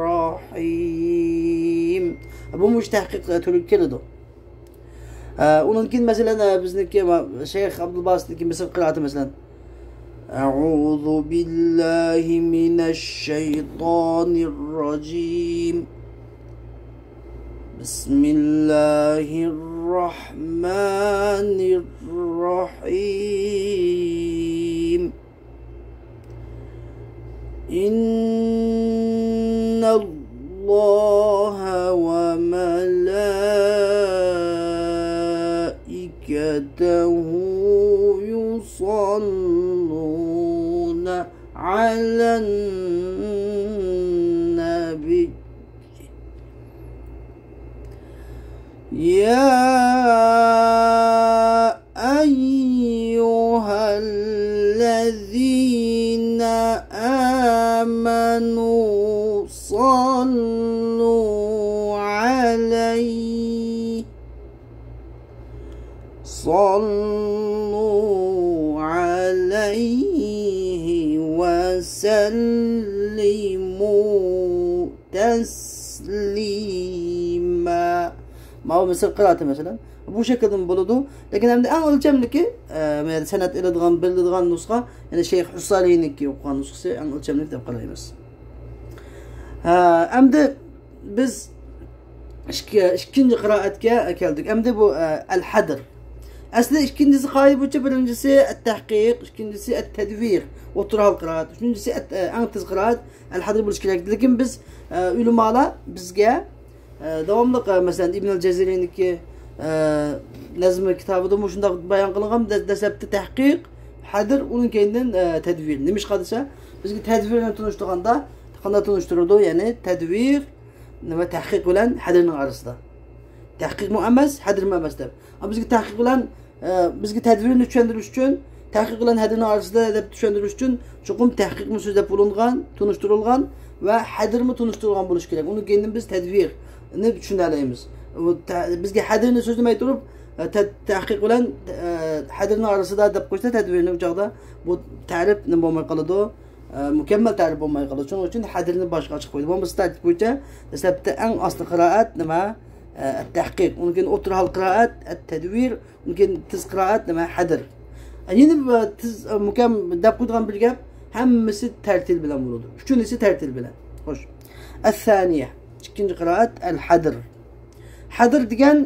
الرحيم. بۇ مۇشۇ تەھقىق تۈرىگە كىرىدۇ. ئە، ئۇنىڭ كېيىن، مەسىلەن، ئە، بىزنىڭكى، ئە، شەيخ ئابدۇلباسىتنىڭكى مىسىر قىرائىتى، مەسىلەن، أعوذ بالله من الشيطان الرجيم. بسم الله الرحمن الرحيم. إن الله وملائكته يصلون على النبي. يا أيها الذين آمنوا صلوا عليه، صلوا عليه وسلموا تسليما. ماۋۇ مىسىر قىرائىتى، مەسىلەن، بۇ شەكىلدىمۇ بولىدۇ. لېكىن ئەمدى ئەڭ ئۆلچەملىكى، ئە، يەنى سەنەد ئېلىدىغان، بېرىلىدىغان نۇسخا، يەنى شەيخ ھۇسارىينىڭكى ئوقۇغان نۇسخىسى ئەڭ ئۆلچەملىك دەپ قارايمىز. ھە، ئەمدى بىز ئىككى، ئىككىنچى قىرائەتكە كەلدۇق. ئەمدى بۇ، ئە، ئەل-ھەدر. ئەسلى ئىككىنچىسى قائىدە بويىچە، بىرىنچىسى ئەت-تەھقىق، ئىككىنچىسى ئەت-تەدۋىر، ئوتتۇرا ھال قىرائەت، ئۈچىنچىسى ئەت-، ئە، ئەڭ تېز قىرائەت، ئەل-ھەدر بولۇشى كېرەك. لېكىن بىز، ئە، ئۆلىمالار بىزگە، ئە، داۋاملىق، ئە، مەسىلەن، ئىبنىل جەزىرىنىڭكى، ئە، نەزمى كىتابىدا مۇشۇنداق بايان قىلىنغان، دە-، دەسلەپتە تەھقىق، ھەدر، ئۇنىڭ كەينىدىن، ئە، تەدۋىر. نېمىشقا دېسە، بىزگە تەدۋىرنى تونۇشتۇرغاندا قانداق تونۇشتۇرىدۇ؟ يەنى تەدۋىر، نېمە، تەھقىق بىلەن ھەدرنىڭ ئارىسىدا. تەھقىقمۇ ئەمەس، ھەدرمۇ ئەمەس دەپ. ئەمما بىزگە تەھقىق بىلەن، ئە، بىزگە تەدۋىرنى چۈشەندۈرۈش ئۈچۈن، تەھقىق بىلەن ھەدرنىڭ ئارىسىدا دەپ چۈشەندۈرۈش ئۈچۈن، چوقۇم تەھقىقمۇ سۆزلەپ بولۇنغان، تونۇشتۇرۇلغان ۋە ھەدرمۇ تونۇشتۇرۇلغان بولۇشى كېرەك. ئۇنىڭ كەينىدىن بىز تەدۋىرنى چۈشىنەلەيمىز. ئۇ تە-، بىزگە ھەدرنى سۆزلىمەي تۇرۇپ، ئە، تە-، تەھقىق بىلەن، ئە، ھەدرنىڭ ئارىسىدا دەپ قويسا تەدۋىرنى، ئۇ چاغدا بۇ تەرىپ نېمە بولماي قالىدۇ؟ ئە، مۇكەممەل تەرىپ بولماي قالىدۇ. شۇنىڭ ئۈچۈن ھەدرنى باشقا ئاچىق قويدى. بولمىسا تەرتىپ بويىچە دەسلەپتە ئەڭ ئاستا قىرائەت نېمە؟ ئە، ئەت-تەھقىق. ئۇنىڭ كېيىن ئوتتۇرا ھال قىرائەت ئەت-تەدۋىر. ئۇنىڭ كېيىن تېز قىرائەت نېمە؟ ھەدر. ئە، يەنە بىر تېز، ئە، مۇكەم دەپ قويىدىغان بىر گەپ، ھەممىسى تەرتىل بىلەن بولىدۇ. ئۈچىنچىسى تەرتىل بىلەن. خوش. ئەسسانىيە، ئىككىنچى قىرائەت، ئەل-ھەدر. ھەدر دېگەن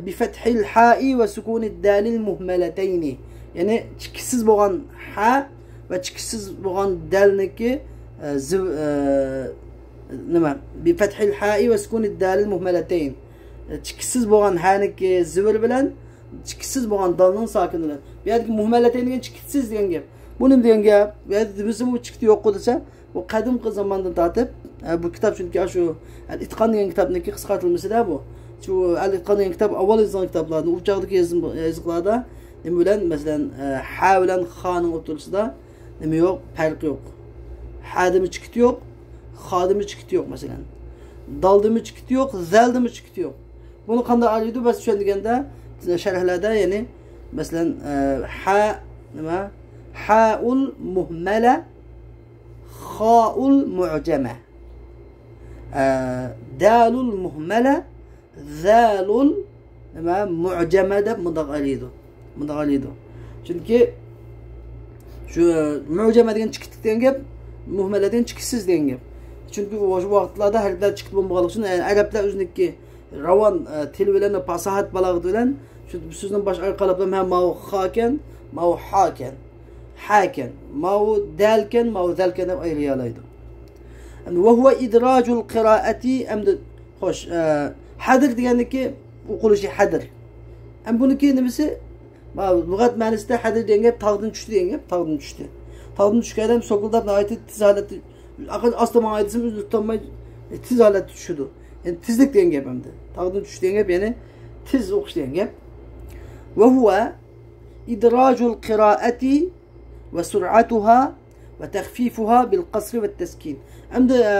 بىفەتھىل ھائى ۋە سۇكۇنىد دالىل مۇھمەلەتەينى. يەنى چېكىتسىز بولغان ھە ۋە چېكىتسىز بولغان دالنىكى، ئە، زىب-، ئە، نېمە؟ بىفەتھىل ھائى ۋە سۇكۇنىد دالىل مۇھمەلەتەين. ئە، چېكىتسىز بولغان ھەنىكى زىبىر بىلەن، چېكىتسىز بولغان دالنىڭ ساكىنى بىلەن. بۇ يەردىكى مۇھمەلەتەين دېگەن چېكىتسىز دېگەن گەپ. بۇ نېمە دېگەن گەپ؟ بۇ يەردە دېمىسە، بۇ چېكىتى يوققۇ دېسە، بۇ قەدىمكى زاماندىن تارتىپ، ئە، بۇ كىتاب، چۈنكى شۇ ئەل-ئىتقان دېگەن كىتابنىڭكى قىسقارتىلمىسىدە بۇ. شۇ ئەل-ئىتقان دېگەن كىتاب ئاۋۋال يېزىلغان كىتابلاردىن، ئۇ چاغدىكى يېزىم-، يېزىقلاردا نېمە بىلەن، مەسىلەن، ئە، ھە بىلەن خانىڭ ئوتتۇرىسىدا نېمە يوق؟ پەرق يوق. ھەدىمۇ چېكىت يوق، خادىمۇ چېكىت يوق، مەسىلەن. دالدىمۇ چېكىت يوق، زەلدىمۇ چېكىت يوق. بۇنى قانداق ئايرىيدۇ؟ بەس چۈشەندۈرگەندە، شەرھلەردە، يەنى، مەسىلەن، ئە، ھە، نېمە؟ ھەئۇل مۇھمەلە، خائۇل مۇئجەمە، ئە، دالۇل مۇھمەلە، زالۇل، نېمە، مۇئجەمە دەپ مۇنداق ئايرىيدۇ. مۇنداق ئايرىيدۇ. چۈنكى شۇ مۇئجەمە دېگەن چېكىتلىق دېگەن گەپ، مۇھمەلە دېگەن چېكىتسىز دېگەن گەپ. چۈنكى ئۇ، شۇ ۋاقىتلاردا ھەرپلەر چېكىت بولمىغانلىقى ئۈچۈن، يەنى ئەرەبلەر ئۆزىنىڭكى راۋان، ئە، تىل بىلەن، پاساھەت بالاغىتى بىلەن شۇ سۆزنىڭ باش ئارقا قالاپلىرى، ھە، ماۋۇ خاكەن، ماۋۇ ھاكەن، ھەكەن، ماۋۇ دەلكەن، ماۋۇ زەلكەن دەپ ئايرىيالايدۇ. ۋە ھۇۋە ئىدراجۇل قىرائەتى، ئەمدى، خوش، ئە، ھەدر دېگەننىكى ئوقۇلۇشى ھەدر. ئەم بۇنىكى نېمىسى؟ ما، لۇغەت مەنىسىدە ھەدر دېگەن گەپ تاغدىن چۈشتى دېگەن گەپ، تاغدىن چۈشتى. تاغدىن چۈشكەن ئادەم سوكۇلداپ ناھايىتى تېز ھالەتتە، ئاقىل ئاستا ماڭاي دېسەم ئۆزىنى تۇتالماي، ئە، تېز ھالەتتە چۈشىدۇ. يەنى تېزلىك دېگەن گەپ ئەمدى. تاغدىن چۈشتى دېگەن گەپ، يەنى تېز ئوقۇش دېگەن گەپ. ۋە ھۇۋە ئىدراجۇل قىرائەتى ۋە سۈرئەتۇھا ۋە تەخفىفۇھا بىل قەسرى ۋە تەسكىن. ئەمدى، ئە،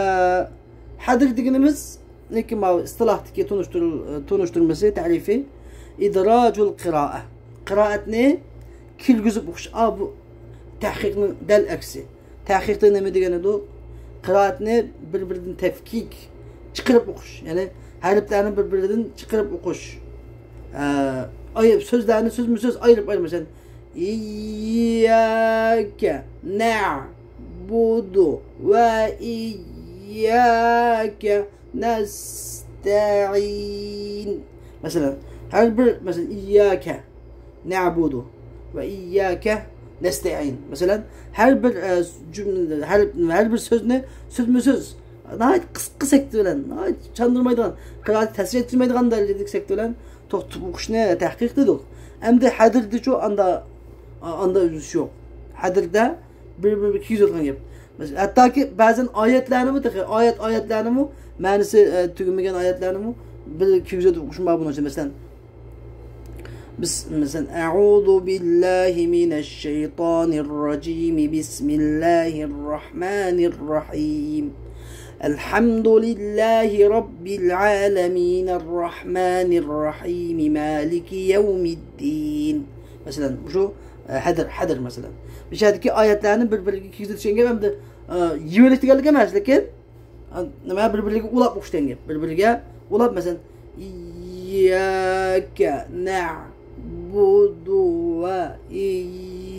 ھەدر دېگىنىمىز، لېكىن ماۋۇ ئىستىلاھتىكى تونۇشتۇرۇل-، تونۇشتۇرمىسى، تەرىپى، ئىدراجۇل قىرائە. قىرائەتنى كىرگۈزۈپ ئوقۇش. ئا، بۇ تەھقىقنىڭ دەل ئەكسى. تەھقىقتە نېمە دېگەن ئىدۇق؟ قىرائەتنى بىر-بىرىدىن تەفكىك، چىقىرىپ ئوقۇش. يەنى ھەرپلەرنى بىر-بىرىدىن چىقىرىپ ئوقۇش. ئە، ئايرىپ، سۆزلەرنى سۆزمۇ سۆز ئايرىپ، ئايرىپ، مەسىلەن، ئىيياكە نەئبۇدۇ ۋە ئىيياكە نەستەئىن. مەسىلەن، ھەر بىر، مەسىلەن، ئىيياكە نەئبۇدۇ ۋە ئىيياكە نەستەئىن. مەسىلەن، ھەر بىر، ئە، جۈملە، ھەر، ھەر بىر سۆزنى سۆزمۇ سۆز، ناھايىتى قىسقا سەكتە بىلەن، ناھايىتى چاندۇرمايدىغان، قىرائەتنى تەسىر يەتكۈزمەيدىغان دەرىجىدىكى سەكتە بىلەن توختىتىپ ئوقۇشنى تەھقىق دېدۇق. ئەمدى ھەدىردىچۇ ئاندا، ئاندا ئۈزۈش يوق. ھەدىردە بىر-بىرىگە كىرگۈزۈۋاتقان گەپ. مەسىلەن، ھەتتاكى بەزەن ئايەتلەرنىمۇ تېخى، ئايەت، ئايەتلەرنىمۇ مەنىسى، ئە، تۈگىمىگەن ئايەتلەرنىمۇ بىر كىرگۈزۈۋېتىپ ئوقۇشمۇ بار بۇنىڭ ئۈچۈن. مەسىلەن، بىس-، مەسىلەن، أعوذ بالله من الشيطان الرجيم. بسم الله الرحمن الرحيم. الحمد لله رب العالمين. الرحمن الرحيم. مالك يوم الدين. مەسىلەن، شۇ، ئە، ھەدىر، ھەدىر، مەسىلەن. بۇ يەردىكى ئايەتلەرنى بىر-بىرىگە كىرگۈزۈپ چۈشەنگەن ھەمدە، ئە، يېيىۋېلىش دېگەنلىك ئەمەس، لېكىن، ئە، نېمە، بىر-بىرىگە ئۇلاپ ئوقۇش دېگەن گەپ. بىر-بىرىگە ئۇلاپ، مەسىلەن، إياك نعبد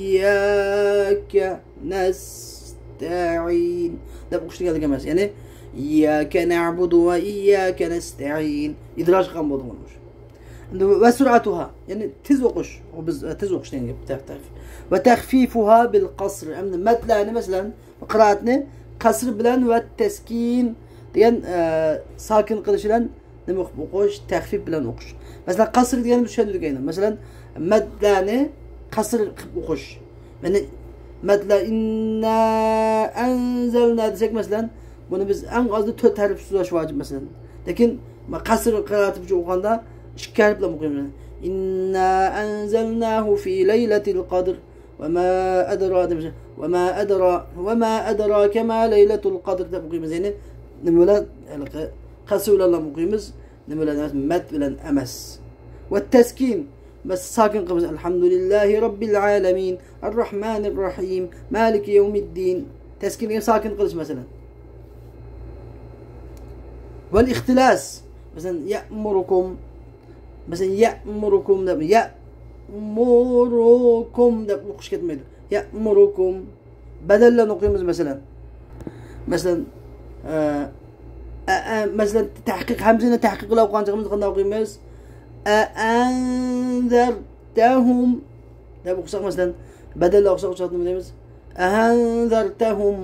وإياك نستعين دەپ ئوقۇش دېگەنلىك ئەمەس. يەنى، إياك نعبد وإياك نستعين. ئىدراج قىلغان بولدۇم ئۇنى. ئەمدى ۋە سۈرئەتۇھا، يەنى تېز ئوقۇش. ئۇ بىز، ئە، تېز ئوقۇش دېگەن گەپ، تەف-، تەف-. ۋە تەخفىفۇھا بىل قەسر. ئەمدى مەدلەرنى، مەسىلەن، قىرائەتنى قەسر بىلەن ۋە تەسكىن دېگەن، ئە، ساكىن قىلىش بىلەن نېمە قىلىپ ئوقۇش؟ تەخفىف بىلەن ئوقۇش. مەسىلەن، قەسر دېگەننى بىز چۈشەندۈرگەينى. مەسىلەن، مەدلەرنى قەسر قىلىپ ئوقۇش. يەنى، مەدلە، إنا أنزلنا دېسەك، مەسىلەن، بۇنى بىز ئەڭ ئازدا تۆت ھەرپ سۆزلەش ۋاجىپ، مەسىلەن. لېكىن، قەسر قىرائەتى بويىچە ئوقۇغاندا ئىككى ھەرپ بىلەن ئوقۇيمىز. إنا أنزلناه في ليلة القدر. وما أدرا دېمىسە، وما أدرا، وما أدراك ما ليلة القدر دەپ ئوقۇيمىز. يەنى، نېمە بىلەن؟ ھېلىقى قەسر بىلەن ئوقۇيمىز. نېمە بىلەن ئەمەس؟ مەد بىلەن ئەمەس. ۋە تەسكىن، بىز ساكىن قىلىمىز. الحمد لله رب العالمين، الرحمن الرحيم، مالك يوم الدين. تەسكىن دېگەن ساكىن قىلىش، مەسىلەن. ۋەل ئىختىلاس، مەسىلەن، يأمركم، مەسىلەن، يەئمۇرۇكۇم دەپ، يەئمۇرۇكۇم دەپ ئوقۇش كەتمەيدۇ. يەئمۇرۇكۇم. بەدەللەرنى ئوقۇيمىز، مەسىلەن. مەسىلەن، ئە، ئە، ئە، مەسىلەن، تەھقىق، ھەمزىنى تەھقىق بىلەن ئوقۇغان چېغىمىزدا قانداق ئوقۇيمىز؟ ئەئەنزەرتەھۇم دەپ ئوقۇساق، مەسىلەن، بەدەلدە ئوقۇساق، ئوقۇساق نېمە دەيمىز؟ ئەئەنزەرتەھۇم.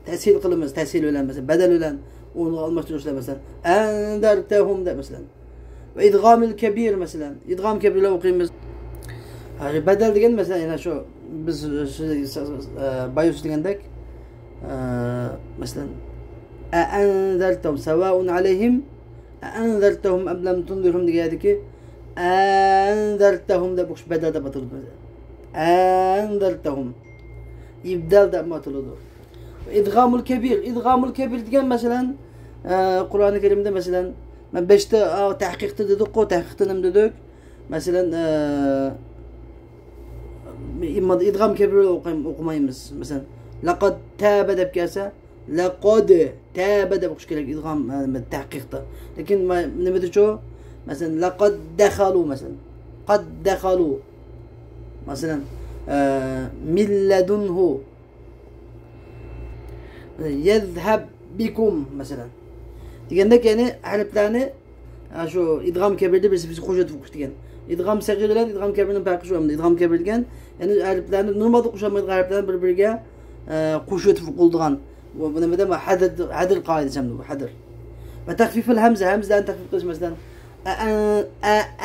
تەسھىل قىلىمىز، تەسھىل بىلەن، مەسىلەن، بەدەل بىلەن ئورنىغا ئالماشتۇرۇشلار، مەسىلەن، ئەنزەرتەھۇم دەپ، مەسىلەن. ۋە ئىدغامىل كەبىر، مەسىلەن، ئىدغام كەبىر بىلەن ئوقۇيمىز. ھە، بەدەل دېگەن، مەسىلەن، يەنە شۇ بىز، ئە، بايا سۆزلىگەندەك، ئە، مەسىلەن، ئەئەنزەرتەھۇم سەۋائۇن ئەلەيھىم ئەئەنزەرتەھۇم ئەم لەم تۇنزىرھۇم دېگەندىكى ئەنزەرتەھۇم دەپ ئوقۇش بەدەل دەپ ئاتىلىدۇ. ئەنزەرتەھۇم. ئىبدال دەپمۇ ئاتىلىدۇ. ئىدغامۇل كەبىر. ئىدغامۇل كەبىر دېگەن، مەسىلەن، ئە، قۇرئانى كەرىمدە، مەسىلەن، مەن بەشتە، ئا، تەھقىقتە دېدۇققۇ، تەھقىقتە نېمە دېدۇق؟ مەسىلەن، ئە، ئىممادا ئىدغام كەبىر ئوقۇم-، ئوقۇمايمىز. مەسىلەن، لەقەد تابە دەپ كەلسە، لەقەد تابە دەپ ئوقۇش كېرەك ئىدغام، ئە، تەھقىقتا. لېكىن ما-، نېمىدىچۇ؟ مەسىلەن، لەقەد دەخەلۇ، مەسىلەن. قەد دەخەلۇ. مەسىلەن، ئە، مىن لەدۇنھۇ. يەذھەب بىكۇم، مەسىلەن. دېگەندەك، يەنى ھەرپلەرنى، ھە، شۇ ئىدغام كەبىردە بىرسى بىرسىگە قوشۇۋېتىپ ئوقۇش دېگەن. ئىدغام سەغىر بىلەن ئىدغام كەبىرنىڭ پەرقى شۇ ئەمدى. ئىدغام كەبىر دېگەن، يەنى ھەرپلەرنى نورمالدا قوشالمايدىغان ھەرپلەرنى بىر-بىرىگە، ئە، قوشۇۋېتىپ ئوقۇلىدىغان. بۇ، بۇ نېمە دەيمەن؟ ھەدىر، ھەدىر قائىدىسى ئەمدى بۇ، ھەدىر. ۋە تەخفىفىل ھەمزە، ھەمزىلەرنى تەخفىف قىلىش، مەسىلەن، ئەئەن-،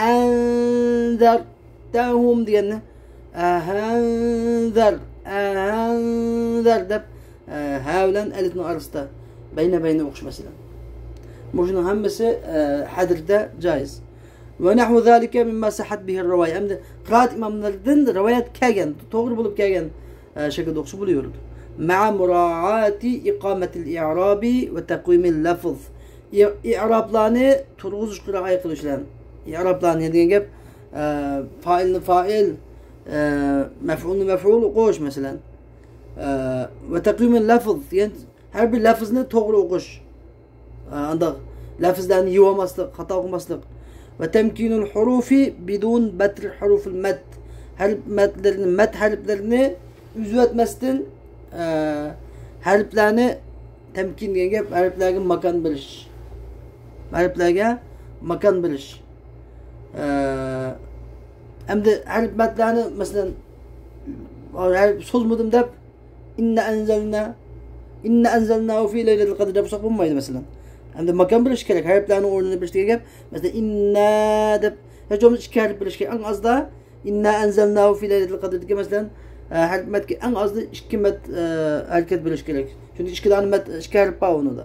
ئەئەنزەر تەھۇم دېگەننى ئەھەنزەر، ئەھەنزەر دەپ، ئە، ھە بىلەن ئەلىپنىڭ ئارىسىدا بەينە بەينە ئوقۇش، مەسىلەن. مۇشۇنىڭ ھەممىسى، ئە، ھەدىردە جائىز. ۋە نەھۋۇ زالىكە مىمما سەھھەت بىھىر رىۋايە. ئەمدى قىرائەت ئىماملىرىدىن رىۋايەت كەلگەن، توغرا بولۇپ كەلگەن، ئە، شەكىلدە ئوقۇسا بولۇۋېرىدۇ. مەئە مۇرائاتى ئىقامەتىل ئىئرابى ۋە تەقۋىمىل لەفز. ئى-، ئىئرابلارنى تۇرغۇزۇشقا رىئايە قىلىش بىلەن. ئىئرابلارنى دېگەن گەپ، ئە، فائىلنى فائىل، ئە، مەفئۇلنى مەفئۇل ئوقۇش، مەسىلەن. ئە، ۋە تەقۋىمۇل لەفز، يەنى ھەر بىر لەفزنى توغرا ئوقۇش. ئە، ئانداق لەفزلەرنى يېۋالماسلىق، خاتا ئوقۇماسلىق. ۋە تەمكىنۇل ھۇرۇفى بىدۇن بەترى ھۇرۇفىل مەد. ھەرپ مەدلىرىنى، مەد ھەرپلىرىنى ئۈزۈۋەتمەستىن، ئە، ھەرپلەرنى تەمكىن دېگەن گەپ، ھەرپلەرگە ماكان بېرىش. ھەرپلەرگە ماكان بېرىش. ئە، ئەمدى ھەرپ مەدلەرنى، مەسىلەن، ھەرپ سوزمىدىم دەپ، ئىننا ئەنزەلنا، ئىننا ئەنزەلناھۇ فى لەيلەتىل قەدر دەپ بولساق بولمايدۇ، مەسىلەن. ئەمدى ماكان بېرىش كېرەك، ھەرپلەرنىڭ ئورنىنى بېرىش دېگەن گەپ. مەسىلەن، ئىننا دەپ، ھە، چوقۇم ئىككى ھەرپ بېرىش كېرەك. ئەڭ ئازدا ئىننا ئەنزەلناھۇ فى لەيلەتىل قەدردىكى، مەسىلەن، ئە، ھەرپ مەدگە ئەڭ ئازدا ئىككى مەد، ئە، ھەرىكەت بېرىش كېرەك. چۈنكى ئىككى دانە مەد، ئىككى ھەرپ بار ئۇنىڭدا.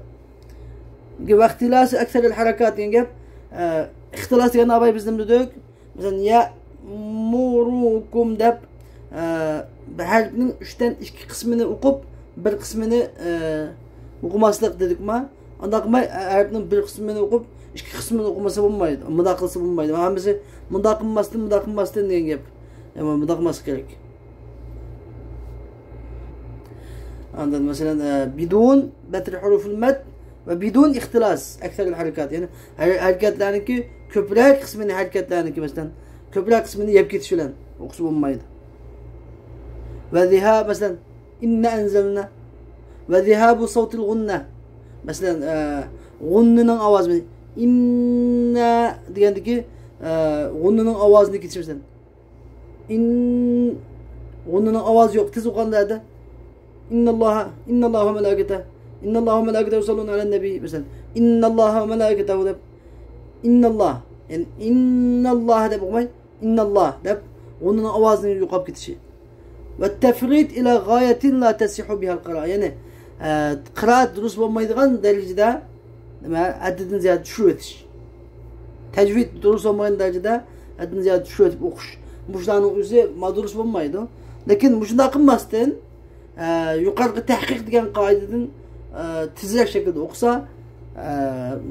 ۋە ئىختىلاسى ئەكسەرىل ھەرىكات دېگەن گەپ، ئە، ئىختىلاس دېگەننى ئاۋاي بىز نېمە دېدۇق؟ مەسىلەن، يەمۇرۇكۇم دەپ، ئە، بىر ھەرپنىڭ ئۈچتىن ئىككى قىسمىنى ئوقۇپ، بىر قىسمىنى، ئە، ئوقۇماسلىق دېدۇقما؟ ئانداق قىلماي، ھەرپنىڭ بىر قىسمىنى ئوقۇپ، ئىككى قىسمىنى ئوقۇمىسا بولمايدۇ. مۇنداق قىلسا بولمايدۇ. ھەممىسى مۇنداق قىلماستىن، مۇنداق قىلماستىن دېگەن گەپ. يا، مۇنداق قىلماسلىق كېرەك. ئاندىن مەسىلەن، ئە، بىدۇن بەترى ھۇرۇفىل مەد ۋە بىدۇن ئىختىلاس ئەكسەرىل ھەرىكات. يەنى ھەر-، ھەرىكەتلەرنىڭكى كۆپرەك قىسمىنى، ھەرىكەتلەرنىڭكى، مەسىلەن، كۆپرەك قىسمىنى يەپ كېتىش بىلەن ئوقۇسا بولمايدۇ. ۋە زىھا، مەسىلەن، ئىننا ئەنزەلنا. ۋە زىھابۇ سەۋتىل غۇننە. مەسىلەن، ئە، غۇننىنىڭ ئاۋازى. ئىننا دېگەندىكى، ئە، غۇننىنىڭ ئاۋازىنى كېتىشى، مەسىلەن. ئىن، غۇننىنىڭ ئاۋازى يوق. تېز ئوقۇغاندا ئىنناللاھا، ئىنناللاھا ۋە مەلائىكەتەھۇ، ئىنناللاھا ۋە مەلائىكەتەھۇ يۇسەللۇنە ئەلەن نەبى، مەسىلەن. ئىنناللاھا ۋە مەلائىكەتەھۇ دەپ، ئىنناللاھ، يەنى ئىنناللاھا دەپ ئوقۇماي، ئىنناللاھ دەپ غۇننىنىڭ ئاۋازىنىڭ يوقاپ كېتىشى. ۋە تەفرىت ئىلە غايەتىن لا تەسىھۇ بىھەل قىرائە. يەنى، ئە، قىرائەت دۇرۇس بولمايدىغان دەرىجىدە، نېمە، ھەددىدىن زىيادە چۈشۈرۈۋېتىش. تەجۋىد دۇرۇس بولمىغان دەرىجىدە ھەددىدىن زىيادە چۈشۈرۈۋېتىپ ئوقۇش. مۇشۇلارنىڭ ئۆزى ما دۇرۇس بولمايدۇ. لېكىن مۇشۇنداق قىلماستىن، ئە، يۇقىرىقى تەھقىق دېگەن قائىدىدىن، ئە، تېزرەك شەكىلدە ئوقۇسا، ئە،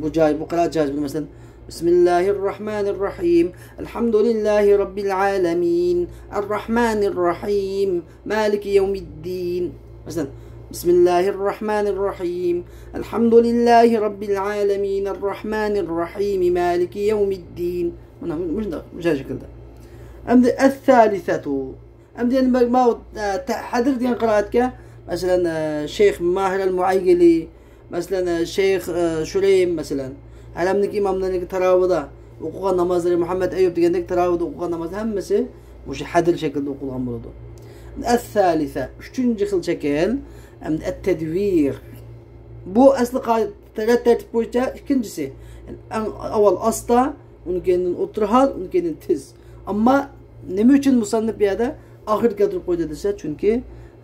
بۇ جاي، بۇ قىرائەت جايىز. مەسىلەن، بىسمىللاھىررەھمانىررەھىم. ئەلھەمدۇلىللاھى رەببىل ئالەمىن. ئەررەھمانىررەھىم. مالىكى يەۋمىددىن. مەسىلەن، بىسمىللاھىررەھمانىررەھىم. ئەلھەمدۇلىللاھى رەببىل ئالەمىن. ئەررەھمانىررەھىم. مالىكى يەۋمىددىن. مانا مۇشۇنداق، مۇشۇ شەكىلدە. ئەمدى ئەسسالىسەتۇ. ئەمدى يەنە بىر ماۋۇ، ئە، تە-، ھەدىر دېگەن قىرائەتكە، مەسىلەن، ئە، شەيخ ماھىر ئەل مۇئەيگىلى، مەسىلەن، ئە، شەيخ، ئە، شۇرەيم، مەسىلەن، ھەرەمدىكى ئىماملارنىڭكى تاراۋىدا ئوقۇغان نامازلىرى، مۇھەممەد ئەييۇب دېگەندەك تاراۋىدا ئوقۇغان نامازلار ھەممىسى مۇشۇ ھەدىر شەكلىدە ئوقۇلغان بولىدۇ. ئەسسالىسە، ئۈچىنچى خىل شەكىل، ئەمدى ئەتتەدۋىر. بۇ ئەسلى قائىدە، تەرتىپ بويىچە ئىككىنچىسى. يەنى ئەڭ ئاۋۋال ئاستا، ئۇنىڭ كەينىدىن ئوتتۇرا ھال، ئۇنىڭ كەينىدىن تېز. ئەمما نېمە ئۈچۈن مۇسەننىپ بۇ يەردە ئاخىردا كەلتۈرۈپ قويدى دېسە، چۈنكى،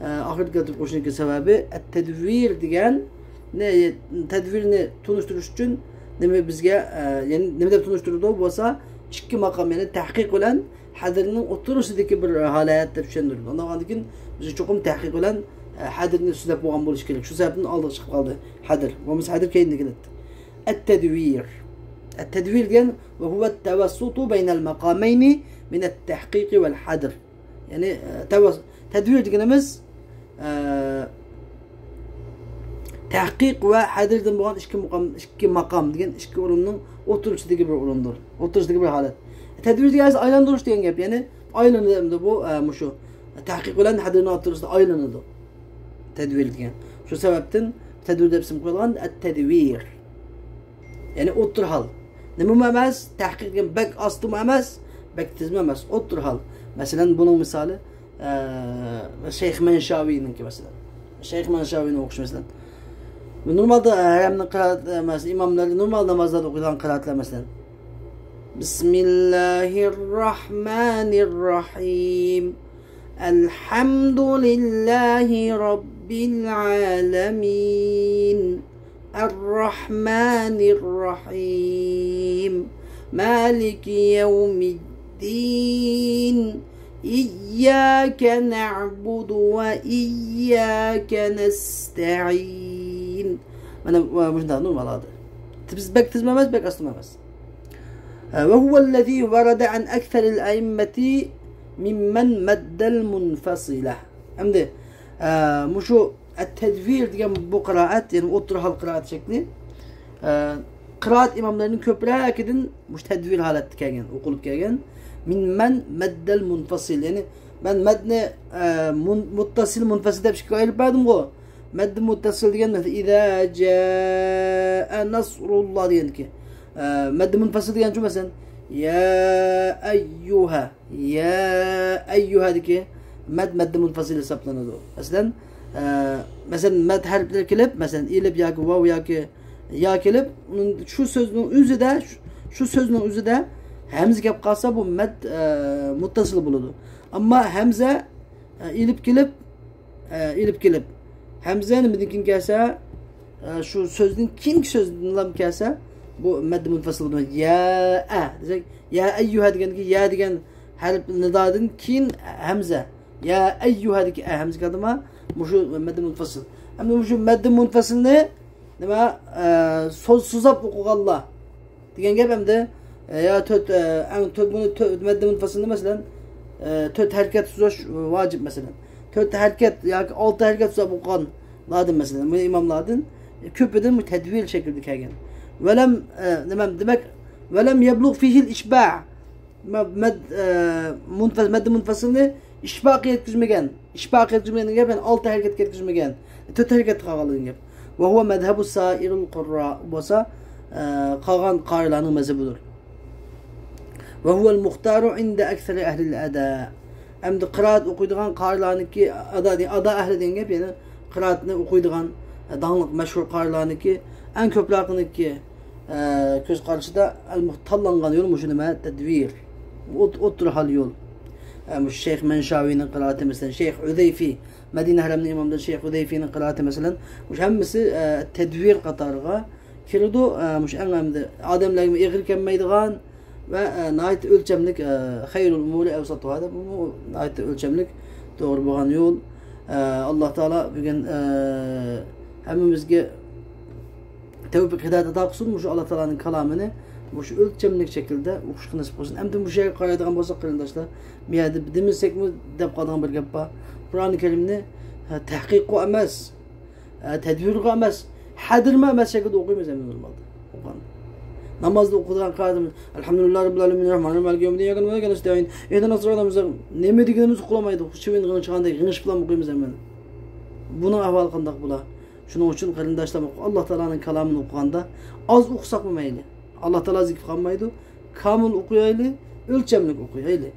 ئە، ئاخىردا كەلتۈرۈپ قويۇشنىڭكى سەۋەبى، ئەتتەدۋىر دېگەن، نە، تەدۋىرنى تونۇشتۇرۇش ئۈچۈن نېمە بىزگە، ئە، يەنى نېمە دەپ تونۇشتۇرىدۇ بولسا، ئىككى ماقام، يەنى تەھقىق بىلەن ھەدىرنىڭ ئوتتۇرىسىدىكى بىر ھالەت دەپ چۈشەندۈرىدۇ. ئۇنداق بولغاندىن كېيىن بىز چوقۇم تەھقىق بىلەن، ئە، ھەدىرنى سۆزلەپ بولغان بولۇش كېرەك. شۇ سەۋەبتىن ئالدىغا چىقىپ قالدى ھەدىر. بولمىسا ھەدىر كەينىدە كېلەتتى. ئەتتەدۋىر. ئەتتەدۋىر دېگەن، وهو التوسط بين المقامين من التحقيق والحدر. يەنى، ئە، تەۋەس-، تەدۋىر دېگىنىمىز، ئە، تەھقىق ۋە ھەدىردىن بولغان ئىككى مۇقام، ئىككى ماقام دېگەن ئىككى ئورۇننىڭ ئوتتۇرىسىدىكى بىر ئورۇندۇر. ئوتتۇرىسىدىكى بىر ھالەت. تەدۋىر دېگەن ئايلاندۇرۇش دېگەن گەپ. يەنى ئايلىنىدۇ ئەمدى بۇ، ئە، مۇشۇ تەھقىق بىلەن ھەدىرنىڭ ئوتتۇرىسىدا ئايلىنىدۇ. تەدۋىر دېگەن. شۇ سەۋەبتىن تەدۋىر دەپ ئىسىم قويۇلغان، ئەتتەدۋىر. يەنى ئوتتۇرا ھال. نېمىمۇ ئەمەس، تەھقىق دېگەن بەك ئاستىمۇ ئەمەس، بەك تېزمۇ ئەمەس، ئوتتۇرا ھال. مەسىلەن، بۇنىڭ مىسالى، ئە، شەيخ مەنشاۋىنىڭكى مەسىلەن. شەيخ مەنشاۋىنى ئوقۇش مەسىلەن. نورمالدا ھەرەمنىڭ قىرائەت، ئە، مەسىلەن، ئىماملار نورمال نامازلاردا ئوقۇيدىغان قىرائەتلەر مەسىلەن. بسم الله الرحمن الرحيم. الحمد لله رب العالمين. الرحمن الرحيم. مالك يوم الدين. إياك نعبد وإياك نستعين. مانا، مۇشۇنداق نورمال ھالدا. بىز بەك تېزمۇ ئەمەس، بەك ئاستىمۇ ئەمەس. وهو الذي ورد عن أكثر الأئمة ممن مد المنفصلة. ئەمدى، ئە، مۇشۇ ئەتتەدۋىر دېگەن بۇ قىرائەت، يەنى ئوتتۇرا ھال قىرائەت شەكلى، ئە، قىرائەت ئىماملىرىنىڭ كۆپرەكىدىن مۇشۇ تەدۋىر ھالەتتە كەلگەن، ئوقۇلۇپ كەلگەن. ممن مد المنفصل، يەنى مەن مەدنى، ئە، مۇن-، مۇتتەسىل، مۇنفەسىل دەپ ئىككىگە ئايرىپ بەردىمغۇ. مەددى مۇتتەسىل دېگەن، مەسىلەن، إذا جاء نصر الله دېگەندىكى. ئە، مەددى مۇنفەسىل دېگەنچۇ، مەسىلەن، يا ئەييۇھە، يا ئەييۇھەدىكى مەد مەددى مۇنفەسىل ھېسابلىنىدۇ. مەسىلەن، ئە، مەسىلەن، مەد ھەرپلىرى كېلىپ، مەسىلەن، ئېلىپ ياكى ۋاۋ ياكى يا كېلىپ، شۇ سۆزنىڭ ئۆزىدە، شۇ، شۇ سۆزنىڭ ئۆزىدە ھەمزە كەپ قالسا، بۇ مەد، ئە، مۇتتەسىل بولىدۇ. ئەمما ھەمزە ئە، ئېلىپ كېلىپ، ئە، ئېلىپ كېلىپ، ھەمزە نېمىدىن كېيىن كەلسە، ئە، شۇ سۆزدىن كېيىنكى سۆزدىنلا كەلسە، بۇ مەددە مۇنفەسىل بولىدۇ. يا ئە دېسەك، يا ئەييۇھە دېگەندىكى يا دېگەن ھەرپ نىدادىن كېيىن ھەمزە. يا ئەييۇھەدىكى ئە ھەمزە كەلدىما، مۇشۇ مەددە مۇنفەسىل. ئەمدى مۇشۇ مەددە مۇنفەسىلنى نېمە، ئە، سوز-، سوزاپ ئوقۇغانلار دېگەن گەپ ئەمدى. ئە، يا تۆت، ئە، ئەڭ تۆت، بۇنى تۆ-، مەددە مۇنفەسىلنى مەسىلەن، ئە، تۆت ھەرىكەت سوزۇش ۋاجىپ مەسىلەن. تۆت ھەرىكەت ياكى ئالتە ھەرىكەت سوزاپ ئوقۇغانلاردىن مەسىلەن، بۇ ئىماملاردىن، ئە، كۆپىدىن بۇ تەدۋىر شەكلىدە كەلگەن. ۋەلەم، ئە، نېمە، دېمەك، ۋەلەم يەبلۇغ فىھىل ئىشبا. مە-، مەد-، ئە، مۇنفەس-، مەددە مۇنفەسىلنى ئىشباققا يەتكۈزمىگەن. ئىشباققا يەتكۈزمىگەن دېگەن گەپ، يەنى ئالتە ھەرىكەتكە يەتكۈزمىگەن. تۆت ھەرىكەتتە قالغانلىقىنى گەپ. وهو مذهب سائر القراء بولسا، ئە، قالغان قارىلارنىڭ مەزھىپىدۇر. وهو المختار عند أكثر أهل الأداء. ئەمدى قىرائەت ئوقۇيدىغان قارىلارنىڭكى، ئادا، ئادا ئەھلى دېگەن گەپ، يەنى قىرائەتنى ئوقۇيدىغان، داڭلىق، مەشھۇر قارىلارنىڭكى ئەڭ كۆپرەكنىڭكى، ئە، كۆز قارىشىدا ئەلمۇ-، تاللانغان يول مۇشۇ نېمە؟ تەدۋىر. ئوت-، ئوتتۇرا ھال يول. ئە، مۇشۇ شەيخ مەنشاۋىنىڭ قىرائىتى مەسىلەن، شەيخ ھۇزەيفى، مەدىنە ھەرەمنىڭ ئىمامىدىن شەيخ ھۇزەيفىنىڭ قىرائىتى مەسىلەن، مۇشۇ ھەممىسى، ئە، تەدۋىر قاتارىغا كىرىدۇ. ئە، مۇشۇ ئەڭ ئەمدى ئادەملەرگىمۇ ئېغىر كەلمەيدىغان ۋە، ئە، ناھايىتى ئۆلچەملىك، ئە، خەيرۇل ئۇمۇرى ئەۋسەتۇھا دەپ، بۇ ناھايىتى ئۆلچەملىك، توغرا بولغان يول. ئە، ئاللا تائالا بۈگۈن، ئە، ھەممىمىزگە تەۋپىق ھىدايەت ئاتا قىلسۇن، مۇشۇ ئاللا تائالانىڭ كالامىنى مۇشۇ ئۆلچەملىك شەكىلدە ئوقۇشقا نېسىپ قىلسۇن. ئەمدى مۇشۇ يەرگە قارايدىغان بولساق، قېرىنداشلار، بۇ يەردە دېمىسەكمۇ دەپ قالىدىغان بىر گەپ بار. قۇرئانى كەرىمنى، ھە، تەھقىققۇ ئەمەس، ھە، تەدۋىرغا ئەمەس، ھەدىرمۇ ئەمەس شەكىلدە ئوقۇيمىز ئەمدى نورمالدا. ئوقۇغان. نامازدا ئوقۇيدىغان قىرائىتىمىز، ئەلھەمدۇلىللاھى رەببىل ئالەمىن، رەھمانىر رەھىم، مالىكى يەۋمىددىن، ئىيياكە نەئبۇدۇ ۋە ئىيياكە نەستەئىن. ئېيتىناس سىراتەل مۇستەقىم. نېمە دېگىنىمىزنى ئۇقالمايدۇ. چىۋىن غىڭشىغاندەك غىڭشىپلا ئوقۇيمىز ئەمدى. بۇنىڭ ئەھۋالى قانداق بولا؟ شۇنىڭ ئۈچۈن قېرىنداشلار، ئاللا تائالانىڭ كالامىنى ئوقۇغاندا ئاز ئوقۇساقمۇ مەيلى. ئاللا تائالا زىكىر قىلمايدۇ. كامىل ئوقۇيايلى، ئۆلچەملىك ئوقۇيايلى.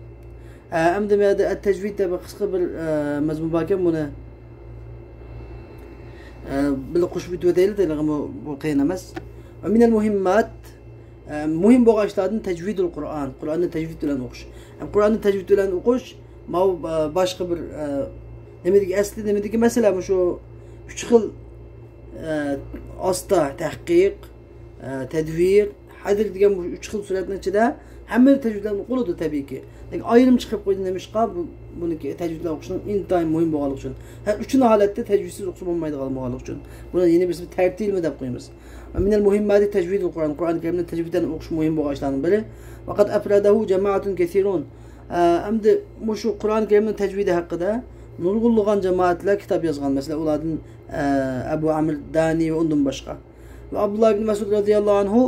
ئە، ئەمدى مەدە ئەت تەجۋىد دەپ قىسقا بىر، ئە، مەزمۇن باركەن، بۇنى، ئە، بىللە قوشۇپ ئۆتۈۋېتەيلى، تېلىغىمۇ بۇ قىيىن ئەمەس. ۋە مىنەل مۇھىممات، ئە، مۇھىم بولغان ئىشلاردىن تەجۋىدۇل قۇرئان، قۇرئاننى تەجۋىد بىلەن ئوقۇش. ھەم قۇرئاننى تەجۋىد بىلەن ئوقۇش، ماۋۇ، ئە، باشقا بىر، ئە، نېمىدىكى، ئەسلى نېمىدىكى مەسىلە، مۇشۇ ئۈچ خىل، ئە، ئاستا تەھقىق، ئە، تەدۋىر، ھەدىر دېگەن بۇ ئۈچ خىل سۈرەتنىڭ ئىچىدە ھەممىلا تەجۋىدلەرنى ئوقۇلىدۇ تەبىئىيكى. لېكىن ئايرىم چىقىپ قويدى. نېمىشقا؟ بۇ، بۇنىڭكى تەجۋىدلەر ئوقۇشنىڭ ئىنتايىن مۇھىم بولغانلىقى ئۈچۈن. ھە، ئۈچىنى ھالەتتە تەجۋىدسىز ئوقۇسا بولمايدىغانلىقى ئۈچۈن. بۇنى يەنە بىرسى تەرتىلمە دەپ قويىمىز. مىنەل مۇھىمماتى تەجۋىدۇل قۇرئان. قۇرئان كەرىمنى تەجۋىدلەرنى ئوقۇش مۇھىم بولغان ئىشلارنىڭ بىرى. ۋەقەد ئەفرەدەھۇ جامائەتۇن كەسىرۇن. ئە، ئەمدى مۇشۇ قۇرئان كەرىمنىڭ تەجۋىدى ھەققىدە نۇرغۇنلىغان جامائەتلەر كىتاب يازغان. مەسىلەن، ئۇلاردىن، ئە، ئەبۇ ئامىر دانى ۋە ئۇندىن باشقا. ۋە ئابدۇللا ئىبن مەسئۇد رەزىياللاھۇ ئەنھۇ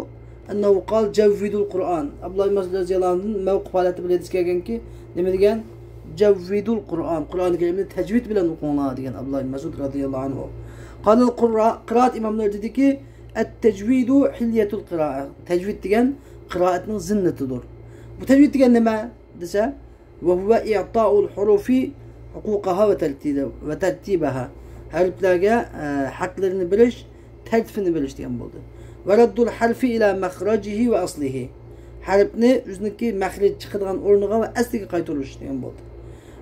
ئەننەھۇ قال جەۋۋىدۇل قۇرئان. ئابدۇللا ئىبن مەسئۇد رەزىياللاھۇ ئەنھۇدىن مەۋقۇپ ھالەتتە بىر ھەدىس كەلگەنكى، نېمە دېگەن؟ جەۋۋىدۇل قۇرئان. قۇرئان كەرىمنى تەجۋىد بىلەن ئوقۇڭلار دېگەن ئابدۇللا ئىبن مەسئۇد رەزىياللاھۇ ئەنھۇ. قالال قۇرا-، قىرائەت ئىماملىرى دېدىكى، ئەت تەجۋىدۇ ھىليەتۇل قىرائە. تەجۋىد دېگەن قىرائەتنىڭ زىننىتىدۇر. بۇ تەجۋىد دېگەن نېمە دېسە، ۋە ھۇۋە ئىئتائۇل ھۇرۇفى ھۇقۇقەھا ۋە تەرتىبە-، ۋە تەرتىبەھا. ھەرپلەرگە، ئە، ھەقلىرىنى بېرىش، تەرتىپىنى بېرىش دېگەن بولدى. ۋە رەددۇل ھەرفى ئىلا مەخرەجىھى ۋە ئەسلىھى. ھەرپنى ئۆزىنىڭكى مەخرەج چىقىدىغان ئورنىغا ۋە ئەسلىگە قايتۇرۇش دېگەن بولدى.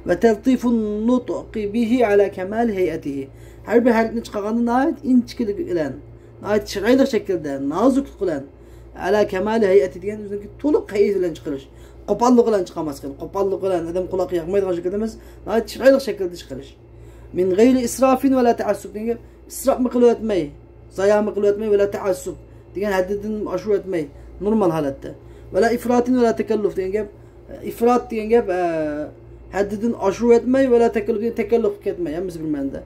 ۋە تەلتىفۇن نۇتقى بىھى ئەلا كەمال ھەيئەتىھى. ھەر بىر ھەرپنى چىقارغاندا ناھايىتى ئىنچىكىلىك بىلەن، ناھايىتى چىرايلىق شەكىلدە، نازۇكلۇق بىلەن، ئەلا كەمالى ھەيئەتى دېگەن ئۆزىنىڭكى تولۇق ھەيئىتى بىلەن چىقىرىش. قوپاللىق بىلەن چىقارماسلىق، قوپاللىق بىلەن، ئادەم قۇلاققا ياقمايدىغان شەكىلدە ئەمەس، ناھايىتى چىرايلىق شەكىلدە چىقىرىش. مىن غەيرى ئىسرافىن ۋە لا تەئەسسۇپ دېگەن گەپ، ئىسراپمۇ قىلىۋەتمەي، زايامۇ قىلىۋەتمەي، ۋە لا تەئەسسۇپ دېگەن ھەددىدىن ئاشۇرۇۋەتمەي، نورمال ھالەتتە. ۋە لا ئىفراتىن ۋە لا تەكەللۇف دېگەن گەپ، ئىفرات دېگەن گەپ، ئە، ھەددىدىن ئاشۇرۇۋەتمەي، ۋە لا تەكەللۇف دېگەن تەكەللۇف قىلىپ كەتمەي، ھەممىسى بىر مەنىدە.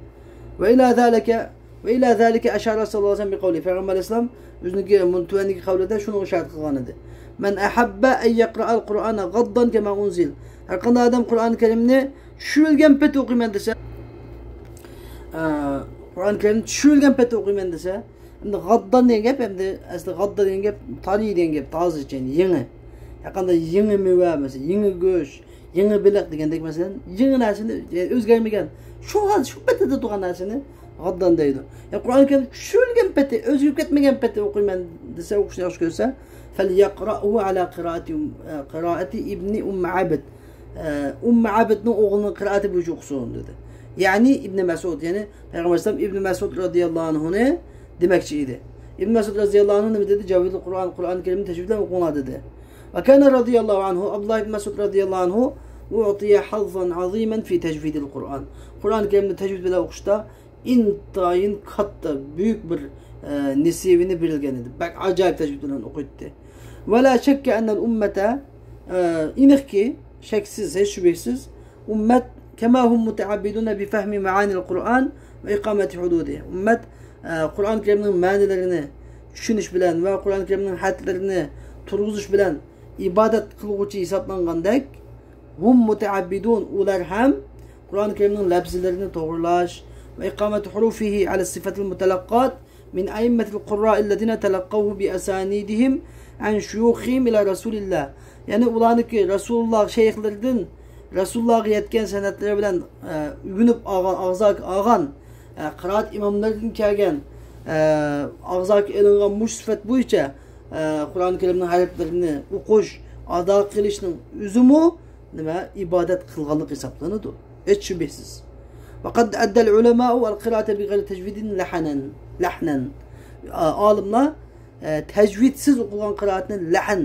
ۋە ئىلا زالىكە ۋە ئىلا زالىكە ئەشارە سەللەللاھۇ ئەلەيھى ۋەسەللەم بىقەۋلى. پەيغەمبەر ئەلەيھىسسالام ئۆزىنىڭكى مۇن-، تۆۋەندىكى قەۋلىدە شۇنىڭغا ئىشارەت قىلغان ئىدى. مەن ئەھەببە ئەن يەقرەئەل قۇرئانە غەددەن كەما ئۇنزىل. ھەر قانداق ئادەم قۇرئان كەرىمنى چۈشۈرۈلگەن پېتى ئوقۇيمەن دېسە، ئە، قۇرئان كەرىمنى چۈشۈرۈلگەن پېتى ئوقۇيمەن دېسە، ئەمدى غەددان دېگەن گەپ، ئەمدى ئەسلى غەددا دېگەن گەپ تارى دېگەن گەپ، تازىچە، يېڭى. ھەر قانداق يېڭى مېۋە، مەسىلەن، يېڭى گۆش، يېڭى بېلىق دېگەندەك، مەسىلەن، يېڭى نەرسىنى، يەنى ئۆزگەرمىگەن، شۇ ھال، شۇ پېتىدە تۇرغان نەرسىنى غەددان دەيدۇ. يا قۇرئان كەرىم چۈشۈرۈلگەن پېتى، ئۆزگىرىپ كەتمىگەن پېتى ئوقۇيمەن دېسە، ئوقۇشنى ياخشى كۆرسە، فەليەقرەئۇھۇ ئەلا قىرائەتى، قىرائەتى ئىبنى ئۇممى ئەبد. ئە، ئۇممى ئەبدنىڭ ئوغلىنىڭ قىرائىتى بويىچە ئوقۇسۇن، دېدى. يەنى ئىبنى مەسئۇد، يەنى پەيغەمبەر ئەلەيھىسسالام ئىبنى مەسئۇد رەزىياللاھۇ ئەنھۇنى دېمەكچى ئىدى. ئىبنى مەسئۇد رەزىياللاھۇ ئەنھۇ نېمە دېدى؟ جەۋۋىدۇل قۇرئان، قۇرئان كەرىمنى تەجۋىد بىلەن ئوقۇڭلار، دېدى. ۋە كانە رەزىياللاھۇ ئەنھۇ، ئابدۇللا ئىبنى مەسئۇد رەزىياللاھۇ ئەنھۇ، ئۇئتىيە ھەززەن ئەزىمەن فى تەجۋىدىل قۇرئان. قۇرئان كەرىمنى تەجۋىد بىلەن ئوقۇشتا ئىنتايىن كاتتا، بۈيۈك بىر، ئە، نېسىۋىنى بېرىلگەن ئىدى. بەك ئاجايىپ تەجۋىد بىلەن ئوقۇيتتى. ۋە لا شەككە ئەننەل ئۇممەتە، ئە، ئېنىقكى، شەكسىز، ھېچ شۈبھىسىز، ئۈممەت كەما ھۇم مۇتەئەببىدۇنە بىفەھمى مەئانىل قۇرئان ۋە ئىقامەتى ھۇدۇدى. ئۈممەت، ئە، قۇرئان كەرىمنىڭ مەنىلىرىنى چۈشىنىش بىلەن ۋە قۇرئان كەرىمنىڭ ھەدلىرىنى تۇرغۇزۇش بىلەن ئىبادەت قىلغۇچى ھېسابلانغاندەك، ھۇم مۇتەئەببىدۇن، ئۇلار ھەم قۇرئان كەرىمنىڭ لەپزىلىرىنى توغرىلاش ۋە ئىقامەتى ھۇرۇفىھى ئەلە سىفەتىل مۇتەلەققات مىن ئەئىممەتىل قۇررائىللەزىنە تەلەققەۋھۇ بىئەسانىدىھىم ئەن شۇيۇخىھىم ئىلە رەسۇلىللا. يەنى ئۇلارنىڭكى رەسۇلۇللا شەيخلىرىدىن رەسۇلۇللاغا يەتكەن سەنەدلىرى بىلەن، ئە، ئۆگىنىپ ئالغان، ئاغزاكى ئالغان، ئە، قىرائەت ئىماملىرىدىن كەلگەن، ئە، ئاغزاكى ئېلىنغان مۇشۇ سۈپەت بويىچە، ئە، قۇرئان كەرىمنىڭ ھەرپلىرىنى ئوقۇش، ئادا قىلىشنىڭ ئۆزىمۇ نېمە، ئىبادەت قىلغانلىق ھېسابلىنىدۇ. ھېچ شۈبھىسىز. ۋەقەد ئەددەل ئۇلەمائۇ ئەل قىرائەتە بىغەيرى تەجۋىدىن لەھەنەن. لەھنەن. ئا-، ئالىملار، ئە، تەجۋىدسىز ئوقۇلغان قىرائەتنى لەھەن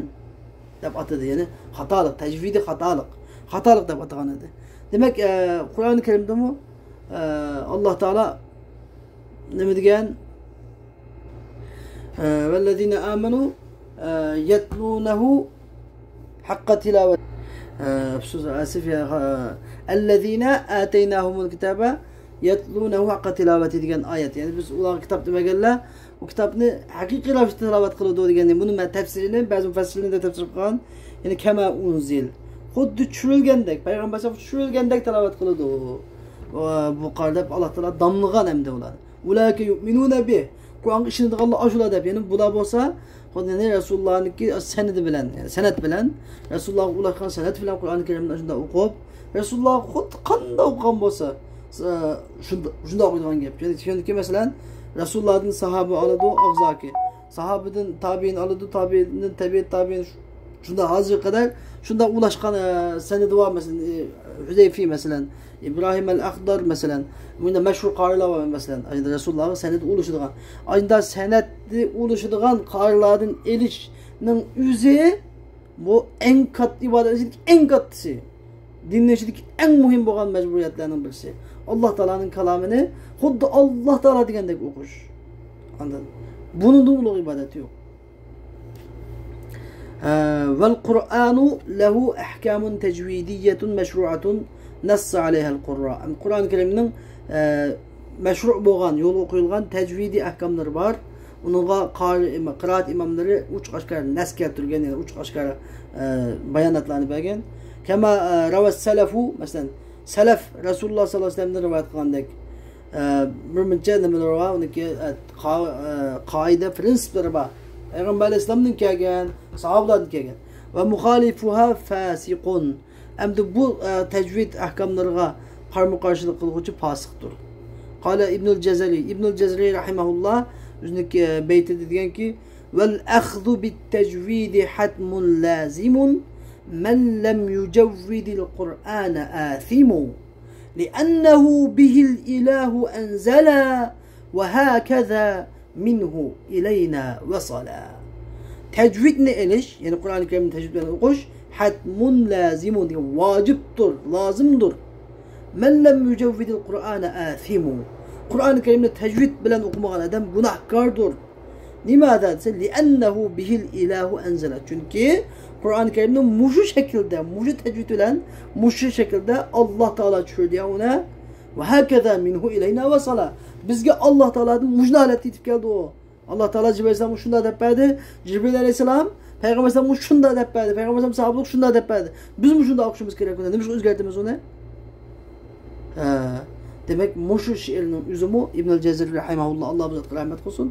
دەپ ئاتىدى. يەنى خاتالىق، تەجۋىدى خاتالىق. خاتالىق دەپ ئاتىغان ئىدى. دېمەك، ئە، قۇرئان كەرىمدىمۇ، ئە، ئاللا تائالا نېمە دېگەن؟ ئە، ۋەللەزىنە ئامەنۇ، ئە، يەتلۇنەھۇ ھەققە تىلاۋەت. ئە، سۆز ئاسىف يا، ئە، ئەللەزىنە ئاتەيناھۇمۇل كىتابە يەتلۇنەھۇ ھەققە تىلاۋەتى دېگەن ئايەت. يەنى بىز ئۇلارغا كىتابنى بەرگەنلەر، ئۇ كىتابنى ھەقىقىي راۋىشتا تىلاۋەت قىلىدۇ دېگەن. بۇنىڭ مە-، تەپسىرىنى بەزى مۇفەسسىرلەر تەپسىر قىلغان. يەنى كەما ئۇنزىل. خۇددى چۈشۈرۈلگەندەك، پەيغەمبەر چۈشۈرۈلگەندەك تىلاۋەت قىلىدۇ. بۇ قارى دەپ ئاللا تائالا داملىغان ئەمدى ئۇلار. ئۇلائىكە يۇئمىنۇنە بىھ. قۇرئانغا ئىشىنىدىغانلار ئاشۇلار دەپ، يەنى بۇلار بولسا، خۇددى رەسۇلۇللانىڭكى سەنىدى بىلەن، يەنى سەنەد بىلەن، رەسۇلۇللاغا ئۇلاشقان سەنەد بىلەن قۇرئان كەرىمنى شۇنداق ئوقۇپ، رەسۇلۇللاغا خۇددى قانداق ئوقۇغان بولسا، شۇنداق، شۇنداق ئوقۇيدىغان گەپ. چۈنكى، چۈنكى مەسىلەن، رەسۇلۇللادىن ساھابە ئالىدۇ، ئاغزاكى. ساھابىدىن تابىئىن ئالىدۇ، تابىئىندىن تەبىئىت تابىئىن، شۇنداق ھازىرغا قەدەر شۇنداق ئۇلاشقان، ئە، سەنىدى بار، مەسىلەن، ئە، ھۈزەيفى، مەسىلەن، ئىبراھىم ئەل ئەخدار، مەسىلەن، بۇنداق مەشھۇر قارىلار بار، مەسىلەن، ئاشۇنداق رەسۇلۇللاغا سەنىدى ئۇلىشىدىغان. ئاشۇنداق سەنەدى ئۇلىشىدىغان قارىلاردىن ئېلىشنىڭ ئۆزى بۇ ئەڭ كاتتا ئىبادەت ئىچىدىكى ئەڭ كاتتىسى. دىننىڭ ئىچىدىكى ئەڭ مۇھىم بولغان مەجبۇرىيەتلەرنىڭ بىرسى. ئاللا تائالانىڭ كالامىنى خۇددى ئاللا تائالا دېگەندەك ئوقۇش. ئاندىن بۇنىڭدىن ئۇلۇغ ئىبادەت يوق. ھە، ۋەل قۇرئانۇ لەھۇ ئەھكامۇن تەجۋىدىييەتۇن مەشرۇئەتۇن نەسسە ئەلەيھەل قۇررا. قۇرئان كەرىمنىڭ، ئە، مەشرۇ بولغان، يولغا قويۇلغان تەجۋىدىي ئەھكاملىرى بار. ئۇنىڭغا قارى ئىم-، قىرائەت ئىماملىرى ئوچۇق ئاشكارا نەس كەلتۈرگەن، يەنى ئوچۇق ئاشكارا، ئە، باياناتلارنى بەرگەن. كەما، ئە، رەۋەس سەلەفۇ، مەسىلەن، سەلەف رەسۇلۇللا ساللاللاھۇ ئەلەيھى ۋەسەللەمدىن رىۋايەت قىلغاندەك، ئە، بىر مۇنچە نېمىلەر بار، ئۇنىڭكى، ئە، قا-، ئە، قائىدە، پرىنسىپلىرى بار. پەيغەمبەر ئەلەيھىسسالامدىن كەلگەن، ساھابىلاردىن كەلگەن. ۋە مۇخالىفۇھا فاسىقۇن. ئەمدى بۇ، ئە، تەجۋىد ئەھكاملىرىغا قارىمۇقارشىلىق قىلغۇچى پاسىقتۇر. قالە ئىبنۇل جەزەرى. ئىبنۇل جەزەرى رەھىمەھۇللا ئۆزىنىڭكى، ئە، بەيتىدە دېگەنكى، ۋەل ئەخزۇ بىت تەجۋىدى ھەتمۇن لازىمۇن، مەن لەم يۇجەۋۋىدىل قۇرئانە ئاسىمۇ، لىئەننەھۇ بىھىل ئىلاھۇ ئەنزەلە، ۋە ھەكەزا مىنھۇ ئىلەينا ۋەسەلە. تەجۋىدنى ئېلىش، يەنى قۇرئان كەرىمنى تەجۋىد بىلەن ئوقۇش، ھەتمۇن لازىمۇن، دېگەن ۋاجىپتۇر، لازىمدۇر. مەن لەم يۇجەۋۋىدىل قۇرئانە ئاسىمۇ. قۇرئان كەرىمنى تەجۋىد بىلەن ئوقۇمىغان ئادەم گۇناھكاردۇر. نېمە دېسە، لىئەننەھۇ بىھىل ئىلاھۇ ئەنزەلە. چۈنكى قۇرئان كەرىمنى مۇشۇ شەكىلدە، مۇشۇ تەجۋىد بىلەن، مۇشۇ شەكىلدە ئاللا تائالا چۈشۈردى ئۇنى. ۋە ھەكەزا مىنھۇ ئىلەينا ۋەسەلە. بىزگە ئاللا تائالادىن مۇشۇ ھالەتتە يېتىپ كەلدى ئۇ. ئاللا تائالا جىبرىل ئەلەيھىسسالامغا شۇنداق دەپ بەردى. جىبرىل ئەلەيھىسسالام پەيغەمبەر ئەلەيھىسسالامغا شۇنداق دەپ بەردى. پەيغەمبەر ئەلەيھىسسالام ساھابىلىققا شۇنداق دەپ بەردى. بىزمۇ شۇنداق ئوقۇشىمىز كېرەك ئۇنى. نېمىشقا ئۆزگەرتىمىز ئۇنى؟ ھە، دېمەك، مۇشۇ شېئىرنىڭ ئۆزىمۇ ئىبنۇل جەزەرى رەھىمەھۇللا، ئاللا بۇ زاتقا رەھمەت قىلسۇن،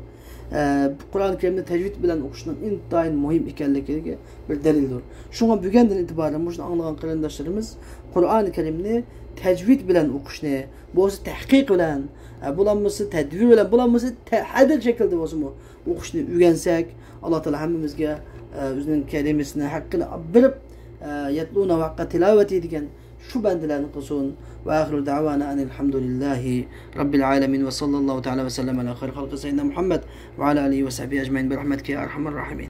ئە، قۇرئان كەرىمنى تەجۋىد بىلەن ئوقۇشنىڭ ئىنتايىن مۇھىم ئىكەنلىكىگە بىر دەلىلدۇر. شۇڭا بۈگۈندىن ئېتىبارەن مۇشۇنى ئاڭلىغان قېرىنداشلىرىمىز قۇرئان كەرىمنى تەجۋىد بىلەن ئوقۇشنى، بولسا تەھقىق بىلەن، ئە، بولمىسا تەدۋىر بىلەن، بولمىسا تە-، ھەدىر شەكلىدە بولسىمۇ ئوقۇشنى ئۆگەنسەك، ئاللا تائالا ھەممىمىزگە، ئە، ئۆزىنىڭ كەلىمىسىنى ھەققىنى بېرىپ، ئە، يەتلۇنەھۇ ھەققە تىلاۋەتى دېگەن شۇ بەندىلەرنى قىلسۇن. ۋە ئاخىرۇ دەۋانا ئەنىل ھەمدۇلىللاھى رەببىل ئالەمىن. ۋە ساللاللاھۇ تەئالە ۋە سەللەم ئەلا خەيرى خەلقى سەييىدىنا مۇھەممەد ۋە ئالا ئالىھى ۋە سەھبىھى ئەجمەئىن بىرەھمەتىكە يا ئەرھەمەر راھىمىن.